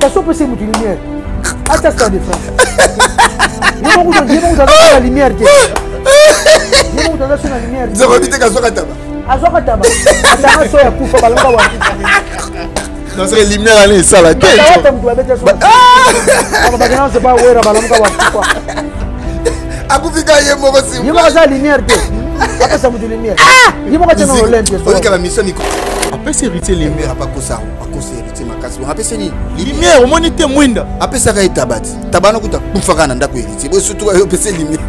Kasi opesi motu lumière. Ata Stade de France. Ye moko ye moko aza na lumière te. Ye moko aza sur na lumière. Nzoko bite kazwaka taba. Azwaka taba. Atanga so ya kufa balonga wa. Nasaka lumière ani esala te. Ata motu babeta so. Bakena se ba wera balonga wa kufa. Akufi ka ye moko si. Ye moko aza lumière te. Apesa motu lumière. Ye moko atia na Olympia. Olika ba mission miko. Apesi héritier lumière apakosa akosa héritier makasi. Bon apesi nini? Lumière omoni te mwinda. Apesaka ye taba ti. Taba na kuta kufaka na ndako héritier. Bo surtout yo pese lumière.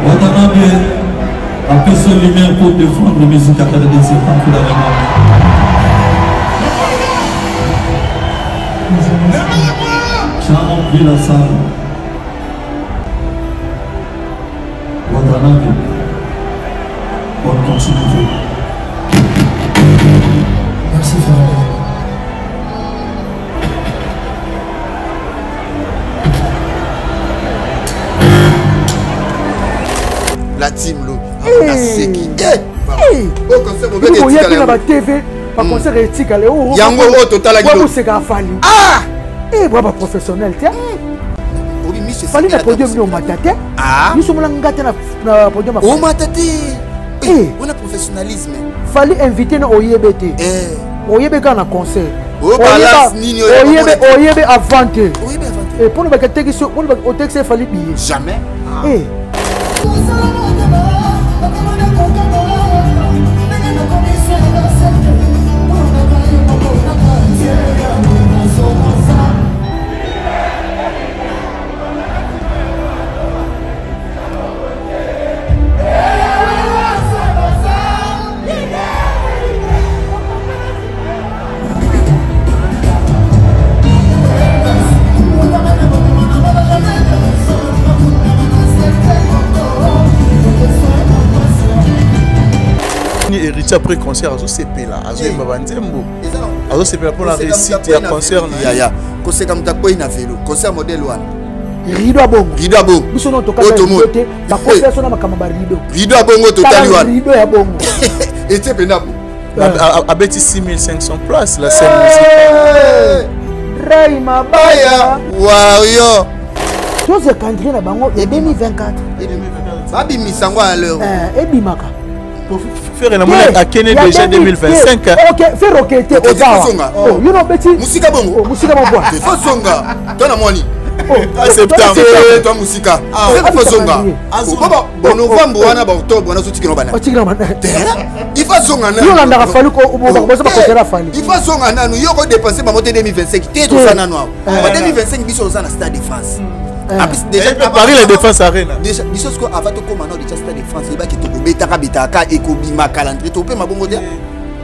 Watanabe apesi lumière pour défendre musique ya RDC partout dans le monde. Tu as rempli la salle. Watanabe, bonne continuité. Merci frère. La team lobi. Naseki. Oyebi na ba TV ba concert etikala yango oyo totalaki oseka afali bwa ba professionnel te fali na podium ni omata te biso mona nga te na podium omata te wana professionnalisme fali invité na oyebe te oyebe kaka na concert oyebe oyebe avant te mpona baketekisi otekisi efali billet jamais Héritier après concert azosepela azoyemba banzembo azosepela mpona réussite ya concert na yaya koseka moto akwei na velo concert modèle wana rido abongo rido abongo biso no tokata rido te bakosela so na makambo ba rido rido abongo totali wana rido ya bongo etie mpenza bo abeti 6500 place la scène musicale ray mabaya wario tozwa calendrier na bango ya 2024 babimisa yango à l'heure ebimaka Ferre na moni akene déjà 2025. Ok, Ferre ok te ozawa. Oh, yo no beti. Musika bongo. Oh, musika bongo. Te faut zonga. Toi na moni. Oh, septembre. Toi musika. Ferre faut zonga. Baba, bon novembre wana ba octobre wana sotikela bana. Otikela bana. Il faut zonga nanu. Yo landaka Fally ko boza ba kotela Fally. Il faut zonga nanu. Yo ko dépenser ba moté 2025 te toza nanu awa. Ba 2025 biso oza na Stade de France. En plus déjà Paris la Défense Arena. Déjà biso siko avant tokoma na déjà Stade de France ebaki tokobetaka betaka ekobima calendrier topema bongo te.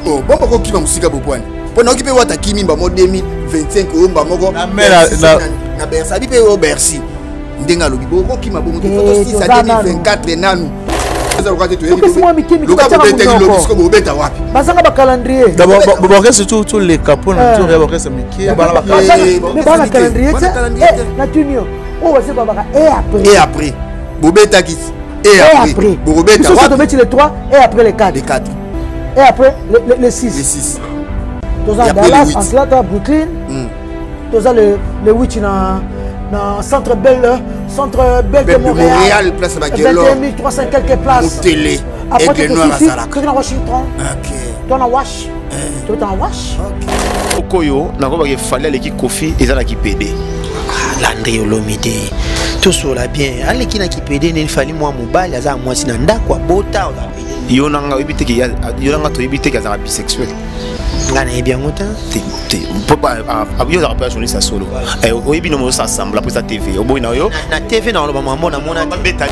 Oh bon bakokima mosika bopwani. Mpo nayoki mpe wata kimi mbamo 2025 oyo mba moko na Bercy abi mpe oyo Bercy ndenge alobi bokokima bongo te foto 6 2024 nanu bobeta wapi bazanga bacalendrier baorchestre toleka mpona tour ya baorchestre mike bana calendrier te na tuni yo oyo basi babaka et après et après bobetaki et après bokobeta wapi tobeti le 3 et après le 4 le 4 et après le 6 le 6 toza Dallas Atlanta Brooklyn toza le 8 na na centre belle centre belle de Montréal, Montréal place ba 21 300 quelques places télé après noir azalaka na Washington OK to na Wash to na Wash okoyo nakobaka efali aleki kofi eza na kipede Landry Olomide tosola bien aleki na kipede nini fali mwa mobali aza mwasi na ndako abota yo nanga oyebi te yo nanga toyebi te azalaka bisexuel. Nga nayebi yango te. Te, yo ozalaka mpe journaliste ya solo. Eh, oyebi nomo osala sembla mpo eza TV. Oboyi na yo? Na TV na oloba mambo na mona. Babeta.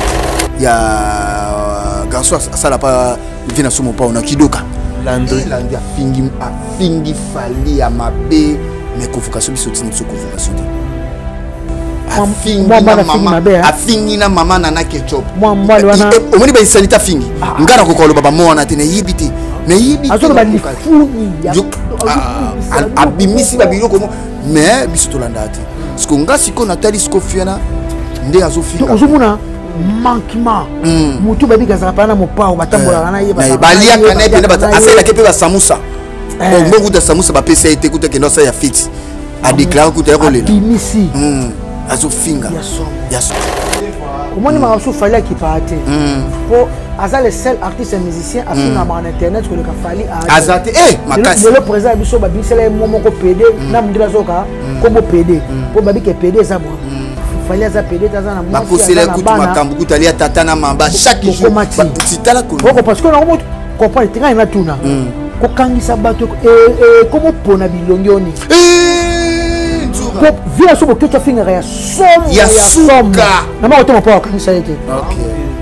Ya garçon asala pa vie na somo pa na kidoka. Landry. Eh, Landry afingi afingi Fally ya mabe mais convocation biso tini biso convocation te. Afingi na mama nana ketchup. Omoni ba insanité afingi. Ah. Nga nakoka koloba ba mots wana te nayebi te. Nayebi te. Azoloba lifuni. Ah, abimisi ba biloko mais biso tolandaka te. Parce que nga sikoyo natali sikoyo fiana nde azofinga. Ozomona manquement hmm. motu babika azalaka paa na mopao batambolaka na ye eh, baliaka na ye mpenza asalelaki mpe basamusa eh. mbongo kuta samusa bapesa ye te kuta kende asala ya feti adeklare kuta ya kolela abimisi hmm. azofinga ya somo omoni makambo mosusu fali akipaka te mpo hmm. aza le seul artiste musicien afingamaka na internet koleka fali aza te eh, makasi lelo président ya biso babimisela ye mo moko pede na mondele azoka kombo pede mpo babike pede eza bwa fali aza pede te aza na mwasi kutu makambo kutu alia tata na mamba chaque jour titala koko parce que nango comprendre te ngai natuna hmm. kokangisa bato komopona bilongi oni eh, vila so bokeci afingaka ya somo ya somo na moko te mopo akangisa ye te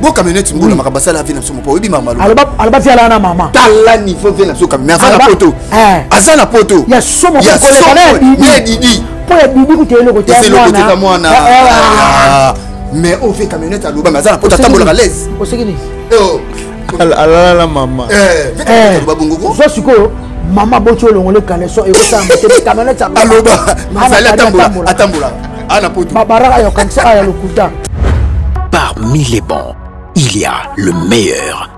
bo camionnette mbula makambo asala vie na biso mopo oyebi mama aloba vie alaa na mama tala niveau vie na biso mais aza na poto eh. aza na poto ya somo koleka na ya didi mpo ya didi kuta eloko te ya mwana eh, eh, mais oyo vie camionnette aloba mais aza na poto atambolaka l'aise oseki nini oh. alala na mama aloba bongo ko zwa sikoyo mama boti olongole caleçon ekosala motema camionnette aloba azali atambola atambolaka ana poto babaraka ya kanisa ya lokuta Parmi les bons, il y a le meilleur.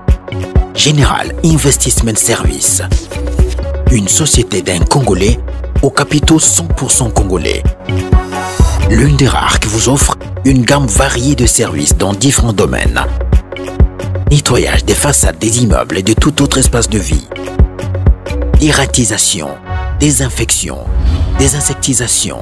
General Investment Service. Une société d'un Congolais aux capitaux 100% congolais. L'une des rares qui vous offre une gamme variée de services dans différents domaines. Nettoyage des façades des immeubles et de tout autre espace de vie. Dératisation, désinfection, désinsectisation,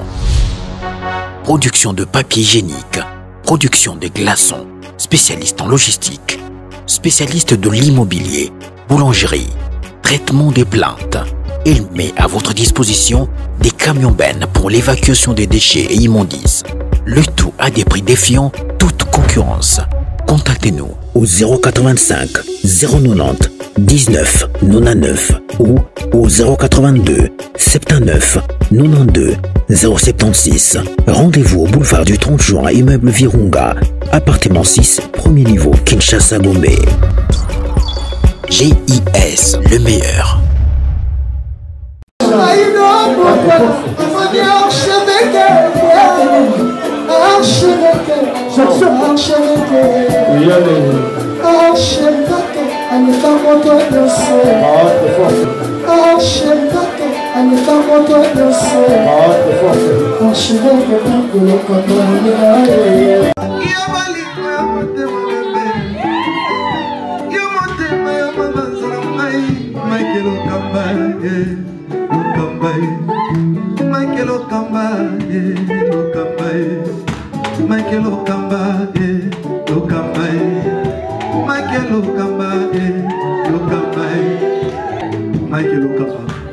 production de papier hygiénique, production de glaçons, spécialiste en logistique, spécialiste de l'immobilier, boulangerie, traitement des plantes. Il met à votre disposition des camions bennes pour l'évacuation des déchets et immondices. Le tout à des prix défiant toute concurrence. Contactez-nous au 085 090 19 99 ou au 082 79 92 076. Rendez-vous au boulevard du 30 juin, immeuble Virunga, appartement 6, premier niveau, Kinshasa Gombe. GIS, le meilleur.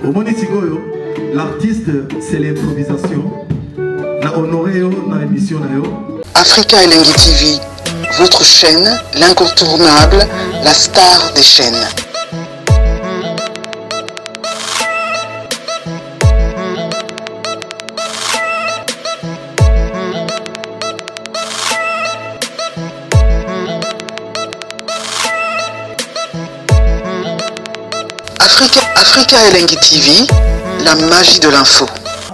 Omoni sikoyo l'artiste c'est l'improvisation na honoré yo na émission na yo. Africa Elengi TV, votre chaîne, l'incontournable, la star des chaînes. Africa, Africa Elengi TV, la magie de l'info.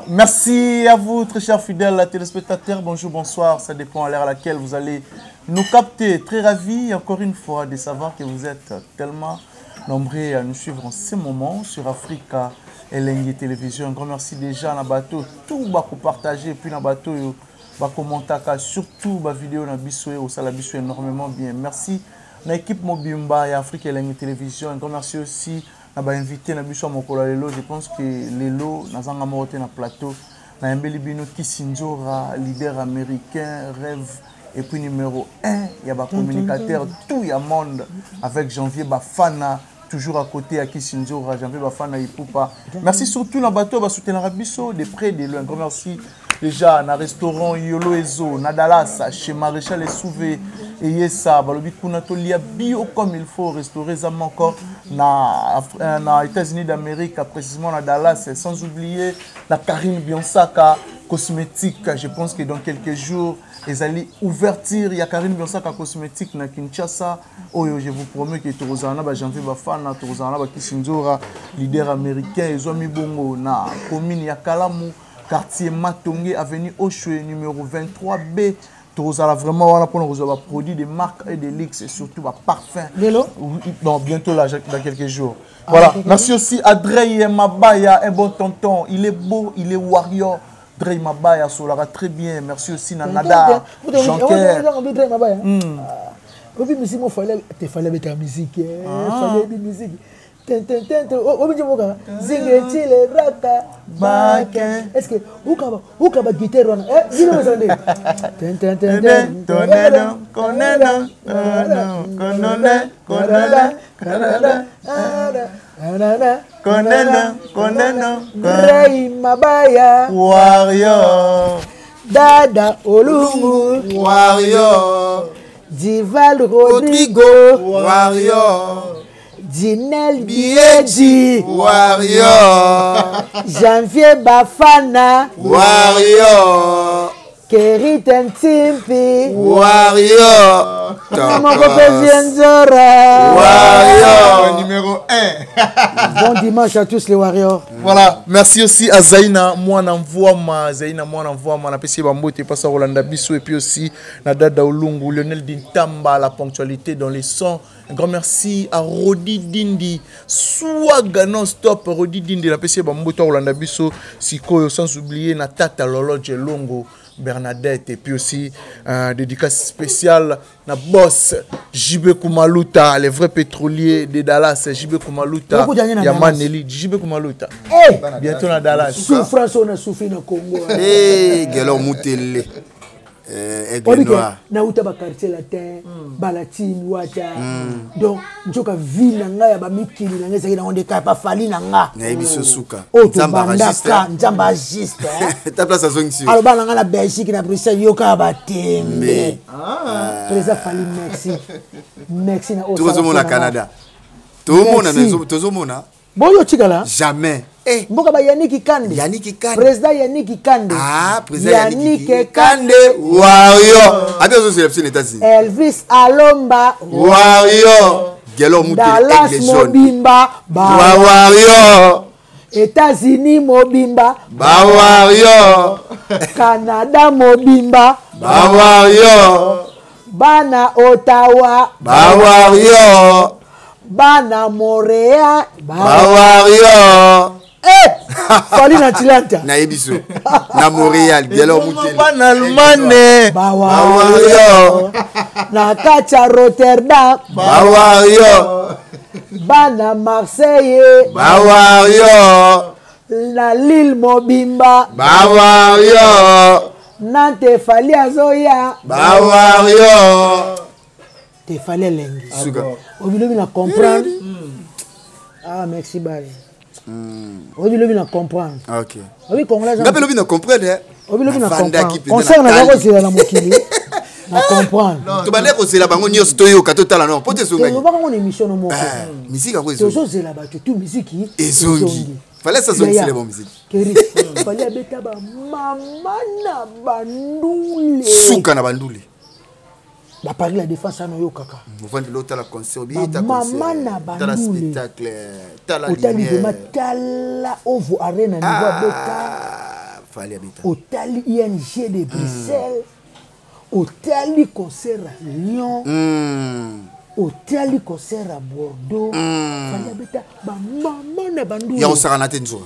Merci à vous, très chers fidèles téléspectateurs. Bonjour, bonsoir. Ça dépend à l'heure à laquelle vous allez nous capter. Très ravi, encore une fois, de savoir que vous êtes tellement nombreux à nous suivre en ce moment sur Africa Elengi Télévision. Un grand merci déjà à bateau. Tout va partager. Puis na bateau, ba commentaka surtout ba vidéo na biso et osala biso énormément bien. Merci na équipe mobimba ya Africa Elengi Télévision. Un grand merci aussi na ba invité na biso ya mokolo ya lelo. Je pense que lelo nazanga moko te na plateau. Nayembeli bino Kisindjora, leader américain, rêve et puis numéro 1 ya ba communicateur tout ya monde avec Janvier Bafana. Toujours à côté à Kissinzora, Janvier Bafana Ipupa. Merci surtout na bateau ba soutenir biso de près de loin. Grand merci déjà na restaurant Yolo Ezo, na Dallas, chez Maréchal Essouvé et Yessa, balobi kuna tolia bio comme il faut restaurer ça encore na na États-Unis d'Amérique, précisément na Dallas, sans oublier la Karine Bionsaka cosmétique. Je pense que dans quelques jours ezali ouverture ya Karine Bionsaka cosmétique na Kinshasa. Oyo je vous promets que tokozala na ba Janvier Bafana, tokozala na ba Kisinzora, leader américain ezwami bongo na commune ya Kalamu, quartier Matonge, avenue Oshwe numéro 23B. Tokozala vraiment wana mpona kozwa ba produits de marque et de luxe et surtout ba parfum. Lelo? Non, bientôt là, dans quelques jours. Voilà, merci aussi à Drey Mabaya, un bon tonton. Il est beau, il est warrior. Drey Mabaya solara très bien. Merci aussi na Nada, Jean-Pierre. Drey Mabaya. Obi musique mo fallait te fallait mettre la musique. Fallait bi musique. Ten ten ten ten. Obi moka zinge chile rata bake. Est-ce que uka ba guitare wana? Eh, bino zande. Ten ten ten ten. Toneno, koneno, konone, konone, konone. Koneno, koneno. Drey Mabaya. Warrior. Dada Olungu. Warrior. Dival Rodrigo. Warrior. Dinel Bieji. Warrior. Janvier Bafana. Warrior. Kerry Tentimpi. Warrior. Warrior. Numéro 1. Bon dimanche à tous les Warriors. Voilà, merci aussi à Zaina Mwana Mvoama, Zaina Mwana Mvoama, na pesi bambote pasa Rolanda Bisso et puis aussi Nadada Olungu, Lionel Dintamba, la ponctualité dans les sons. Un grand merci à Rodi Dindi, Swaga non-stop, Rodi Dindi, na pesi bambote Rolanda Bisso, Sikoyo, sans oublier Natata Lolo Jelongo, Bernadette, et puis aussi dédicace spéciale na boss JB Kumaluta, les vrais pétroliers de Dallas, JB Kumaluta, Yamaneli, JB Kumaluta. Hey, bientôt na Dallas. Souffrance on a souffert na Congo. Eh, Gelor Mutele. Aigle noir. Na uta ba quartier latin, balatine wata. Donc njoka vie na nga ya ba mikili na nga ezaki na onde ka pa fali na nga. Na yebiso suka. Nzamba juste. Nzamba juste. Ta place azongisi. Alors ba na nga na Belgique na Bruxelles yoka ba tembe. Président Fally merci. Merci na osa. Tozomona Canada. Tozomona tozomona. Boyo tikala. Jamais. Eh. Mboka ba Yannick Kande. Yannick Kande. Président Yannick Kande. Ah, président Yannick Kande. Warrior. Abi ozo selection États-Unis. Elvis Alomba. Warrior. Gelor Mutele Dallas Mobimba. Ba Warrior. États-Unis Mobimba. Ba Warrior. Canada Mobimba. Ba Warrior. Bana Ottawa. Ba Warrior. Bana Montréal. Ba Warrior. Eh! Fally na Atlanta. Na yebiso. Na Montréal, Gelor Mutele. Bana Allemagne. Ba Warrior. Na kati ya Rotterdam. Ba Warrior. Bana Marseille. Ba Warrior. Na Lille Mobimba. Ba Warrior. Nantes Fally azoya. Ba Warrior. Te Fally elengi. Suka. Obilobi na comprendre. Ah merci bye. Obilobi na comprendre. OK. Obi congolais. Ngape lobi na comprendre. Obilobi na comprendre. Concert na ko zela na mokili. Na comprendre. To bande ko zela bango nyonso toyoka totala non pote ezonga. To baka ngo émission no moko. Musique yango ezongi. Tozo zela bato tout musique ezongi. Fallait ça zongi c'est bon musique. Keri. Fallait abeta ba mama na bandule. Suka na bandule. Ba Paris la défense ano yo kaka. Ovandi lo tala concert bi ta concert. Mama na bandule. Tala spectacle, tala lumière. Otali tala Ovo Arena niveau abeta. Fallait abeta. Otali ING de Bruxelles. Otali concert à Lyon. Otali concert à Bordeaux. Fallait abeta ba mama na bandule. Ya osaka na te nzoka.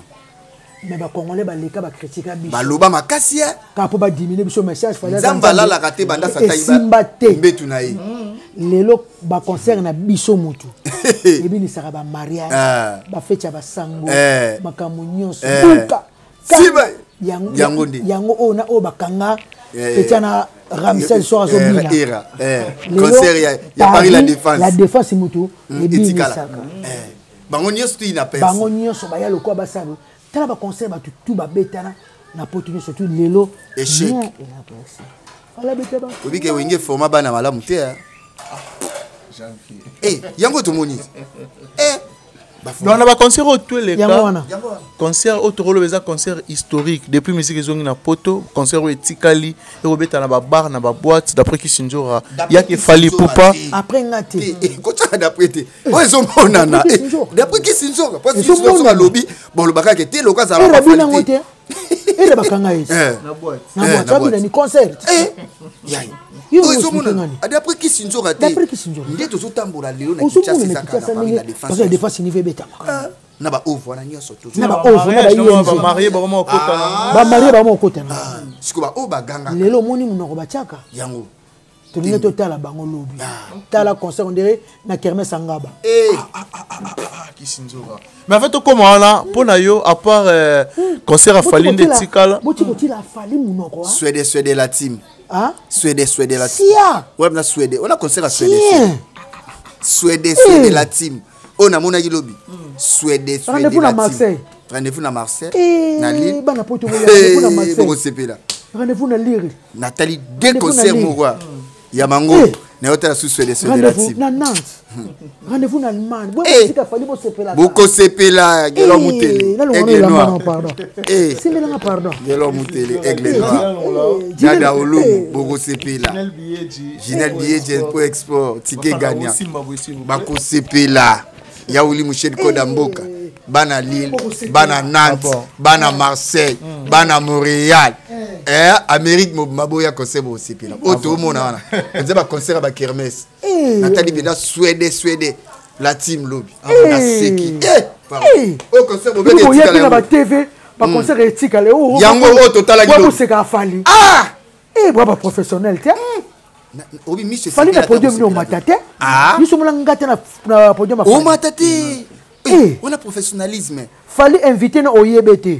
Mais ba congolais ba leka ba critique biso. Ba loba makasi ya. Ka po ba diminuer biso message fallait. Nzamba la la raté banda sata iba. Mbetu na ye. Lelo ba concert na biso mutu. Ebi ni saka ba mariage, ba fête ya ba sango, makambo nyonso. Buka. Siba. Yango ndi. Yango o na o bakanga. Petia na. Ramsel soir azobina. Era. Concert ya Paris la Défense. La Défense mutu ebinisaka. Bango nyonso tu ina pesa. Bango nyonso baya lokwa basalo. Tala ba concert ba tu babetana na poto nyonso tu lelo. Échec. Fala beta ba. Obi ke wenge format bana malamu te. Eh, yango tomoni. Eh donc na baconcert oyo to eleka concert oyo tokoloba eza concert historique depuis musique ezongi na poto, concert oyo etikali ekobeta na babar, na baboîte, d'après Kisinjora, yaki Fally Ipupa. Après nga te. Kotyaka d'après te, oyo ezomonana d'après Kisinjora, po alobi bolobaka ke te loka azala te, ere bakanga ye na boîte, babina ni concert. Ezomonana d'après Kisinjora te, nde tozotambola lelo na Kinshasa, ezaka na Paris la Défense. La Défense niveau ebetamaka. Na baovo wana nyonso. Na baovo, na bamarie bakoma okotana. Bamarie bakoma okotana. Sikoyo baoyo baganga. Lelo omoni monoko batiaka. Yango. Tolingi totala bango lobi. Tala concert, on dirait na kermesse angaba. Kisinzora, mais en fait tokóma wana mpo na yo, à part concert a Fally nde etikala. Boti kotila Fally monoko. Swede, Swede la team. Swede, Swede la team. Wana na Swede, wana concert ya Swede, Swede, Swede la team oyo namonaki lobi, Swede, Swede. Rendez-vous na Marseille. Rendez-vous na Marseille, na Lille. Bana poto, rendez-vous na Marseille. Bokosepela. Rendez-vous na Lille. Natali deux concerts moko ya mango, nayotala su Swede, Swede la team. Na Nantes, rendez-vous na Allemagne. Botika Fally, bosepela. Bokosepela. Gelo Mutele, Aigle Noir. Pardon, simbelanga pardon. Gelo Mutele, Aigle Noir, Dada Olumu, bokosepela. Ginel Billet po export, ticket gagnant, bakosepela. Yauli Mushedi Koda mboka, bana Lille, bana Nantes, bana Marseille, bana Montréal, Amérique maboya, concert bosepela. Oyo toomona wana eza baconcert ya bakermesse. Natali mpenza Swede, Swede la team lobi, naseki oyo concert bobeke. Etikala na batv, baconcert etikala. Yango oyo totalaki. Boseka Fally, bwa baprofessionnel te. Obi miso. Fally na podium ni omata te, biso mona nga te na podium. Omata te, wana professionnalisme. Fally invité na oyebe te,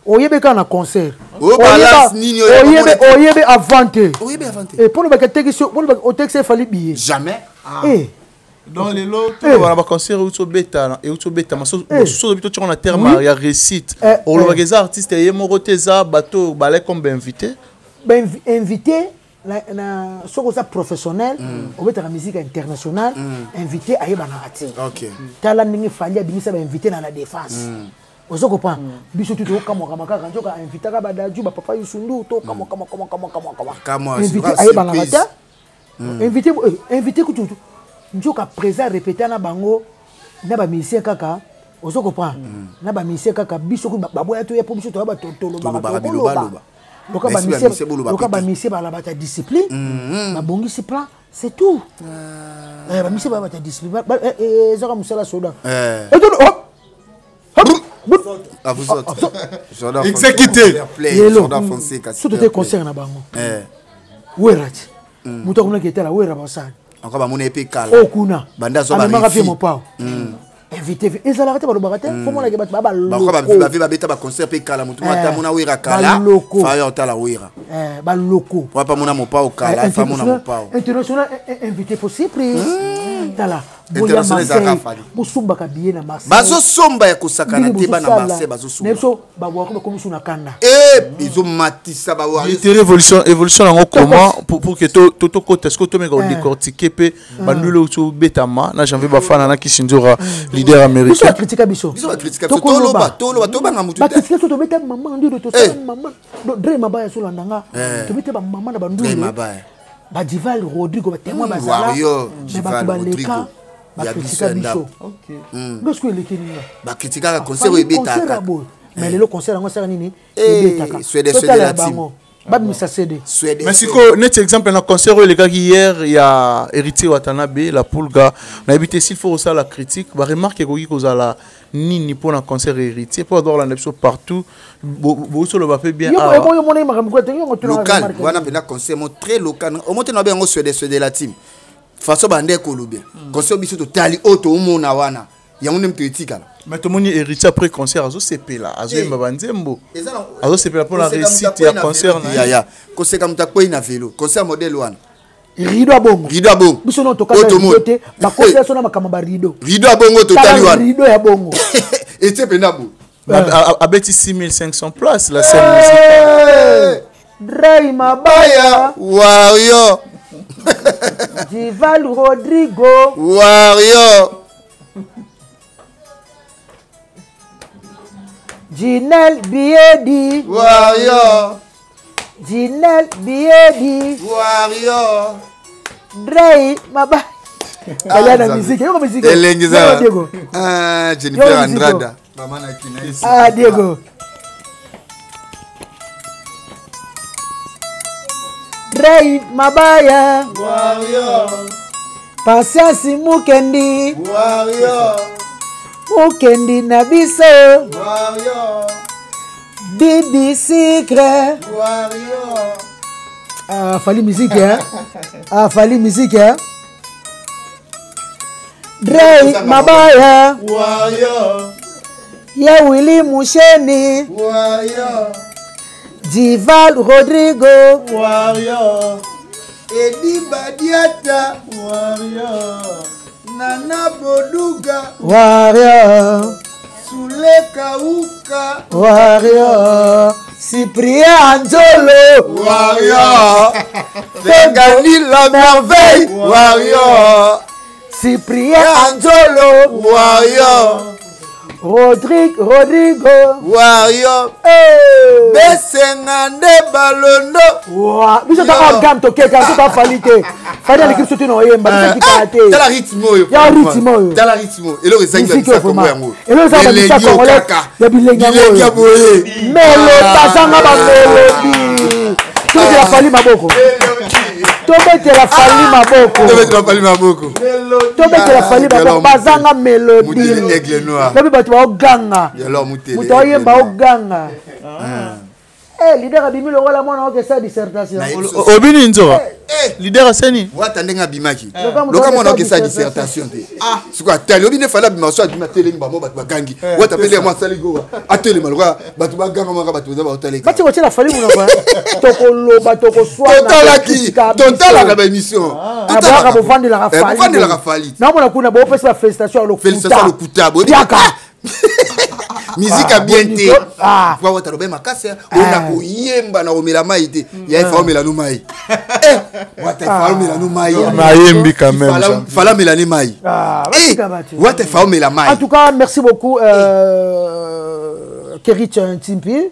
oyebe kaka na concert, oyebe avant te. Mpona baketekisi, otekisi Fally billet. Jamais. Donc lelo toloba na baconcert euti obeta, euti obetama mosusu, ozobi totiango na terme ya réussite. Olobaka eza artiste ye moko te, eza bato balai comme bainvité. Bainvité na soki oza professionnel, obetaka musique internationale, invité ayebanaka te. Tala ndenge Fally abimisa bainvité na la Défense. Ozo comprendre, biso tu tokamwakama kaka, nzoka invitaka badaju, bapapa Yusundu, tokamwakamwakamwakamwakamwa. Invité ayebanaka te, invité, invité kutu nzoka présent répéta na bango na bamusicien kaka. Ozo comprendre, na bamusicien kaka, biso baboya toya mpo biso toya tolobaka, tokoloba. Loka bamusicien balabata discipline, babongisi plan, c'est tout. Bamusicien balabata discipline, ezaka mosala soda. À vous autres. Exécuté. Lelo surtout te concert na bango, Wera ti moto akomaki etala Wera basani. Encore bamona epe kala. Oyo kuna banda azwa. Amemaka mpe mopao invité, ezalaka te, balobaka te, fo monaki bato baa. Baloko babeta baconcert mpe kala, motu moko ata mona Wera kala, faya otala Wera. Baloko. Wapa mona mopao kala, fa mona mopao. International invité fo surprise, tala boya Marseille, bosombaka billet na Marseille. Bazosomba ya kosakana te, bana Marseille bazosomba. Na biso babwako bakomi su na kanda. Ezomatisa. Évolution, évolution yango comment pour que tokota, est-ce que tomeka odécortiquer mpe bandule oyo tobetama na Janvier Bafana na Kisinzora, leader américain? Biso bakritika biso. Biso bakritika biso, toloba, toloba, tobanga mutu te. Bakritika biso, tobeta mama ndule, tosala mama Dre Mabaya, solanda nga, tobeta bamama na bandule, badival Rodrigo, batémoin bazala, mais bato baleka bakritika biso lorsque elekeli nga. Bakritikaka concert oyo ebetaka. Mais lelo concert yango asala nini? Ebetaka. Totala bango babimisa CD. Mais sikoyo neti exemple na concert oyo elekaki hier ya Héritier Watanabe la Pulga, nayebi te s'il faut kosala critique, baremarque ekoki kozala nini mpona concert Héritier, mpo adoa kolanda biso partout, bosoloba mpe bien? Local wana mpenza, concert mo très local, omo te na babe yango Swede, Swede la team, façon bande koloba concert biso totali oyo toomona wana, yango nde moto etikala. Mais tomoni Héritier après concert azosepela, azoyemba banzembo, azosepela mpona réussite ya concert na ye. Yaya, koseka moto akwei na velo, concert modèle wana. Rideau ya bongo. Rideau ya bongo. Biso no tokata rideau te, bakosela so na makambo ba rideau. Rideau ya bongo totali wana. Rideau ya bongo. Etie mpenza bo. Abeti 6500 places la scène musicale. Dray Mabaya. Wario. Dival Rodrigo. Wario. Jinel Biedi. Wario. Jinel Biedi. Wario. Dray Mabaya. Kaya na musique, yoko musique. Elengi za. Diego. Ah, Jennifer Andrada. Mama na kinaisi. Ah, Diego. Dray Mabaya. Wario. Patience Mukendi. Wario. Mukendi na biso. Wario. Bibi Secret. Wario. Ah, Fally musique hein. Ah, Fally musique hein. Dray Mabaya. Wario. Ya Willy Musheni. Wario. Dival Rodrigo. Wario. Edi Badiata. Wario. Nana Boduga. Wario. Sule Kauka. Wario. Cyprien Anzolo. Wario. Fegani la merveille. Wario. Cyprien Anzolo. Wario. Rodrigue Rodrigo. Wario. Hey. Besenga nde balondo. Wa, biso ta hors gamme tokeka, biso ta Fally te. Fally aleki biso te na oyemba, biso tikala te. Tala rythme oyo. Ya rythme oyo. Tala rythme oyo. Eloko ezangi Musique babisa oyo Congo vraiment. yango. Eloko ezangi babisa Elengi oyo Congolais kaka. ya bilengi yango Bilengi ya oyo. boye. Melo bazanga ba mélodie. Tobetela Fally maboko. Tobetela Fally maboko. Tobetela Fally maboko. Tobetela Fally maboko. Bazanga mélodie. Mutele aigle noir. Lobi bato baoganga. Yalor mutele. Moto aoyemba oganga. Eh, leader abimi lokola mwana okesa dissertation. Obini nzoka. Leader aseni. Wata ndenge abimaki. Loka moto Loka mwana okesa okesa dissertation te. Siko atali obi ne fala abima so abima telemi bango bato bagangi. Wata pele mwa asali gowa. Atelema loka bato baganga maka bato baza baotaleka. Bati kotiela Fally monoko. Tokoloba tokoswana. Totalaki, totalaka ba émission. Totalaka bovandelaka Fally. Bovandelaka Fally. Naomona kuna bopesa ba félicitation ya lokuta. Félicitation ya lokuta. Boyebi- Yaka. Musique ya bien te. Ah. Kwa wata lobe makasi oyo na koyemba na komela mai te. Ya ifa omela no mai. Eh, wata ifa omela no mai. Mayembi quand même. Fala omela ne mai. Ah, Eh, batika bato. wata ifa omela mai. En tout cas, merci beaucoup, Kerich Ntimpi.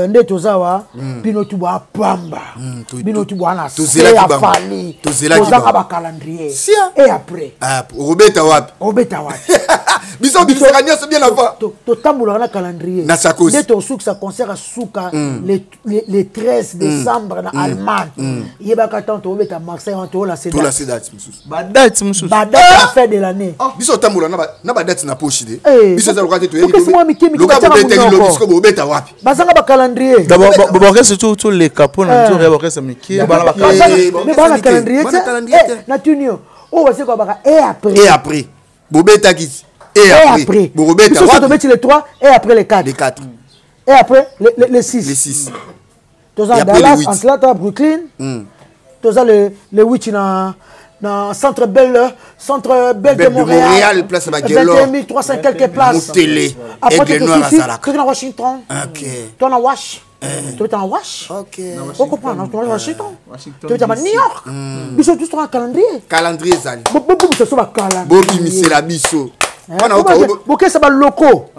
Nde tozawa, bino tu bwa pamba. Bino tu bwa na se tozelaki ya bango. Fally. Tozelaki Tozanga bango. ba calendrier. Sia. Et après, Ah, okobeta wapi? obeta wapi? Biso bimisaka nyonso bien avant. Totambolaka na calendrier. Na sakosi. Nde tosukisa concert ya suka le 13 décembre na Allemagne. Yebaka ntango tobeta Marseille wana tolase Tolase date mosusu. Ba date mosusu. badate ya fin de l'année. Biso otambola na badate na poche te. Eh, Biso eza loka te toyebi. tokesi mwa mike mike Loka batiaka bobetaki monoko. lobi sikoyo bobeta wapi? Bazanga bacalendrier. D'abord baorchestre tout toleka mpona nzoka ya baorchestre mike bana Eh, bakasi. Mais bana te. calendrier Bana te. calendrier Eh, te. na tuni yo oyo baseko baka et après. Et après, bobetaki et Et après, après. bokobeta Biso so wapi? tobeti le 3 et après le 4. Les 4, Et après le 6. les 6. Toza Et après le Dallas, 8. Atlanta, Brooklyn. Toza le 8 na Centre Bell, Centre Bell de Bell de Montréal. Montréal, place à Baguelor. 21 300 quelques places. Motele, Après, Aigle Noir tu azalaka. toki na Washington. Ok. To na Wash. Tobeta na Wash. Ok. Ocomprendre, to na Washington. Washington Tobeta na DC. New York. Biso tous toza na calendrier. Calendrier ezali. Bobimisa so bacalendrier. Bobimisela biso. Wana Bokesa baloko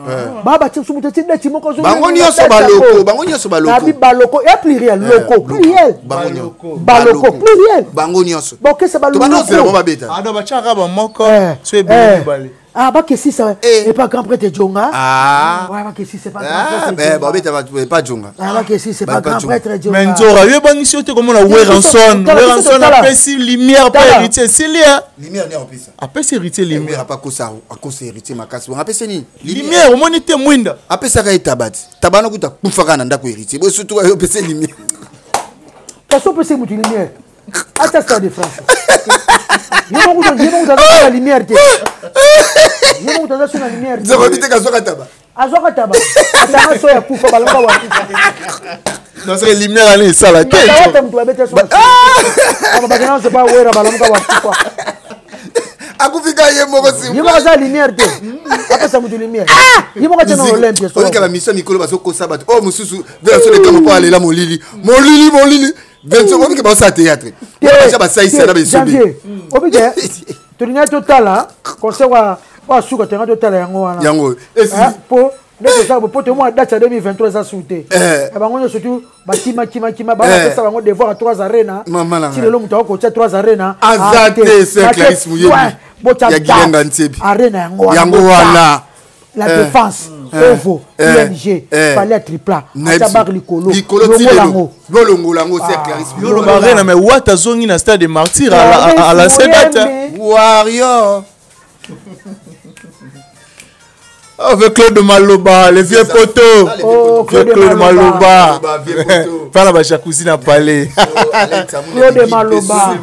baa batie mosusu moto atie date moko Bango nyonso baloko, bango nyonso baloko. Nabi baloko ya pluriel loko pluriel Bango nyonso. Baloko pluriel. Bango nyonso. Bokesa Tobanda ozela bango baloko. babeta. Ah, donc batiaka bamoko Eh, so ebele eh. mibale. Ah, bakesisa Eh. epa grand prêtre Jonga. Ah. Ouais, bakesisa epa grand Ah, prêtre ben Jonga. babeta bato epa jonga. Ah, bakesisa epa Ba- grand Jonga. prêtre Jonga. Mais nzoka oyebangisi yo te komona Biso- Werrason. tala, biso Werrason tala. apesi lumière mpa Tala. héritier esili ya Lumière ne opesa. apesi héritier Lumière lumière. apa kosa akosa héritier makasi. Bongo apesa nini? Lumière omoni te mwinda. Apesaka ye taba te. Taba wana kuta akufaka na ndako héritier. Bo surtout ayo opesa lumière. Kasi opesi motu lumière ata Stade de France. Ye moko aza na lumière te. Ye moko aza so na lumière te. Nzoko bite kazwaka taba. Azwaka taba. Atanga so ya kufa balonga wa kufa. Non, c'est lumière allez ça la tête. Ata mutu abeta so. Ah! Bakena se pa wera balonga wa kufa. Akufika ye moko si. Ye moko aza lumière te. Apesa mutu lumière. Ye moko aza na Olympia so. Olika ba mission mikolo bazokosa bato. Oh mosusu verso de kampo alela molili. Molili molili. Vincent obike baosala théâtre. Baza basalisa na besobe. Obike tolingaki totala concert wa wa suka tolingaki totala yango wana. Yango. Po nde tozala po tomona date ya 2023 eza su te. Ya bango nyonso tu bakima kima kima bapesa bango devoir ya 3 arena. Ti lelo moto akokotia 3 arena. Aza te sœur Clarisse Muyembi. Botya Ya Gilenga Ntsebi. Arena yango wana. Yango wana. La défense, ovo, ING, fallait à tripla, atia bar likolo, longola yango. Bolongola yango sœur Clarisse. Yolo arena mais Wata zongi na stade des martyrs à la date. Warrior. Avec Claude Maloba, le vieux poteau. Oh, Claude, Claude Maloba. Faire la jacuzzi na palais. Claude Maloba.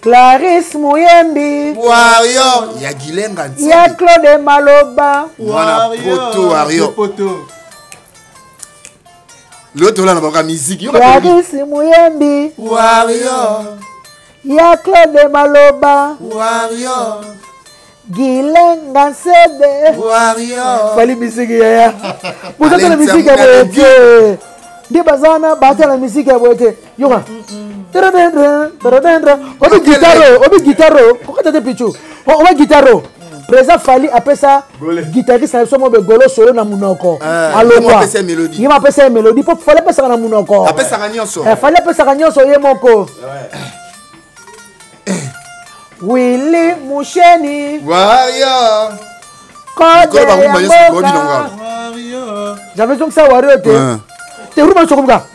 Clarisse Muyembi. Warrior. Ya Gilenga. Ya Claude Maloba. Mwana poto Warrior. L'autre là, na musique. Clarisse Muyembi. Warrior. Ya Claude Maloba. Warrior. Gilenga Nsebe. Warrior. Fali musique yaya. Bozata na musique ya boye te. Nde baza wana baata na musique ya boye te. Yoka. Taradendra, obi guitare, obi guitare. Kokata te pichu. Obi guitare. Président Fally apesa guitariste na biso mo be golo solo na munoko. Alongwa. Ye mo apesa mélodie po Fally apesaka na munoko. Apesaka nyonso. Fally apesaka nyonso ye moko. Willy Musheni. Warrior. Code ya mboka. J'avais donc ça Warrior te. Te ruma sokomika.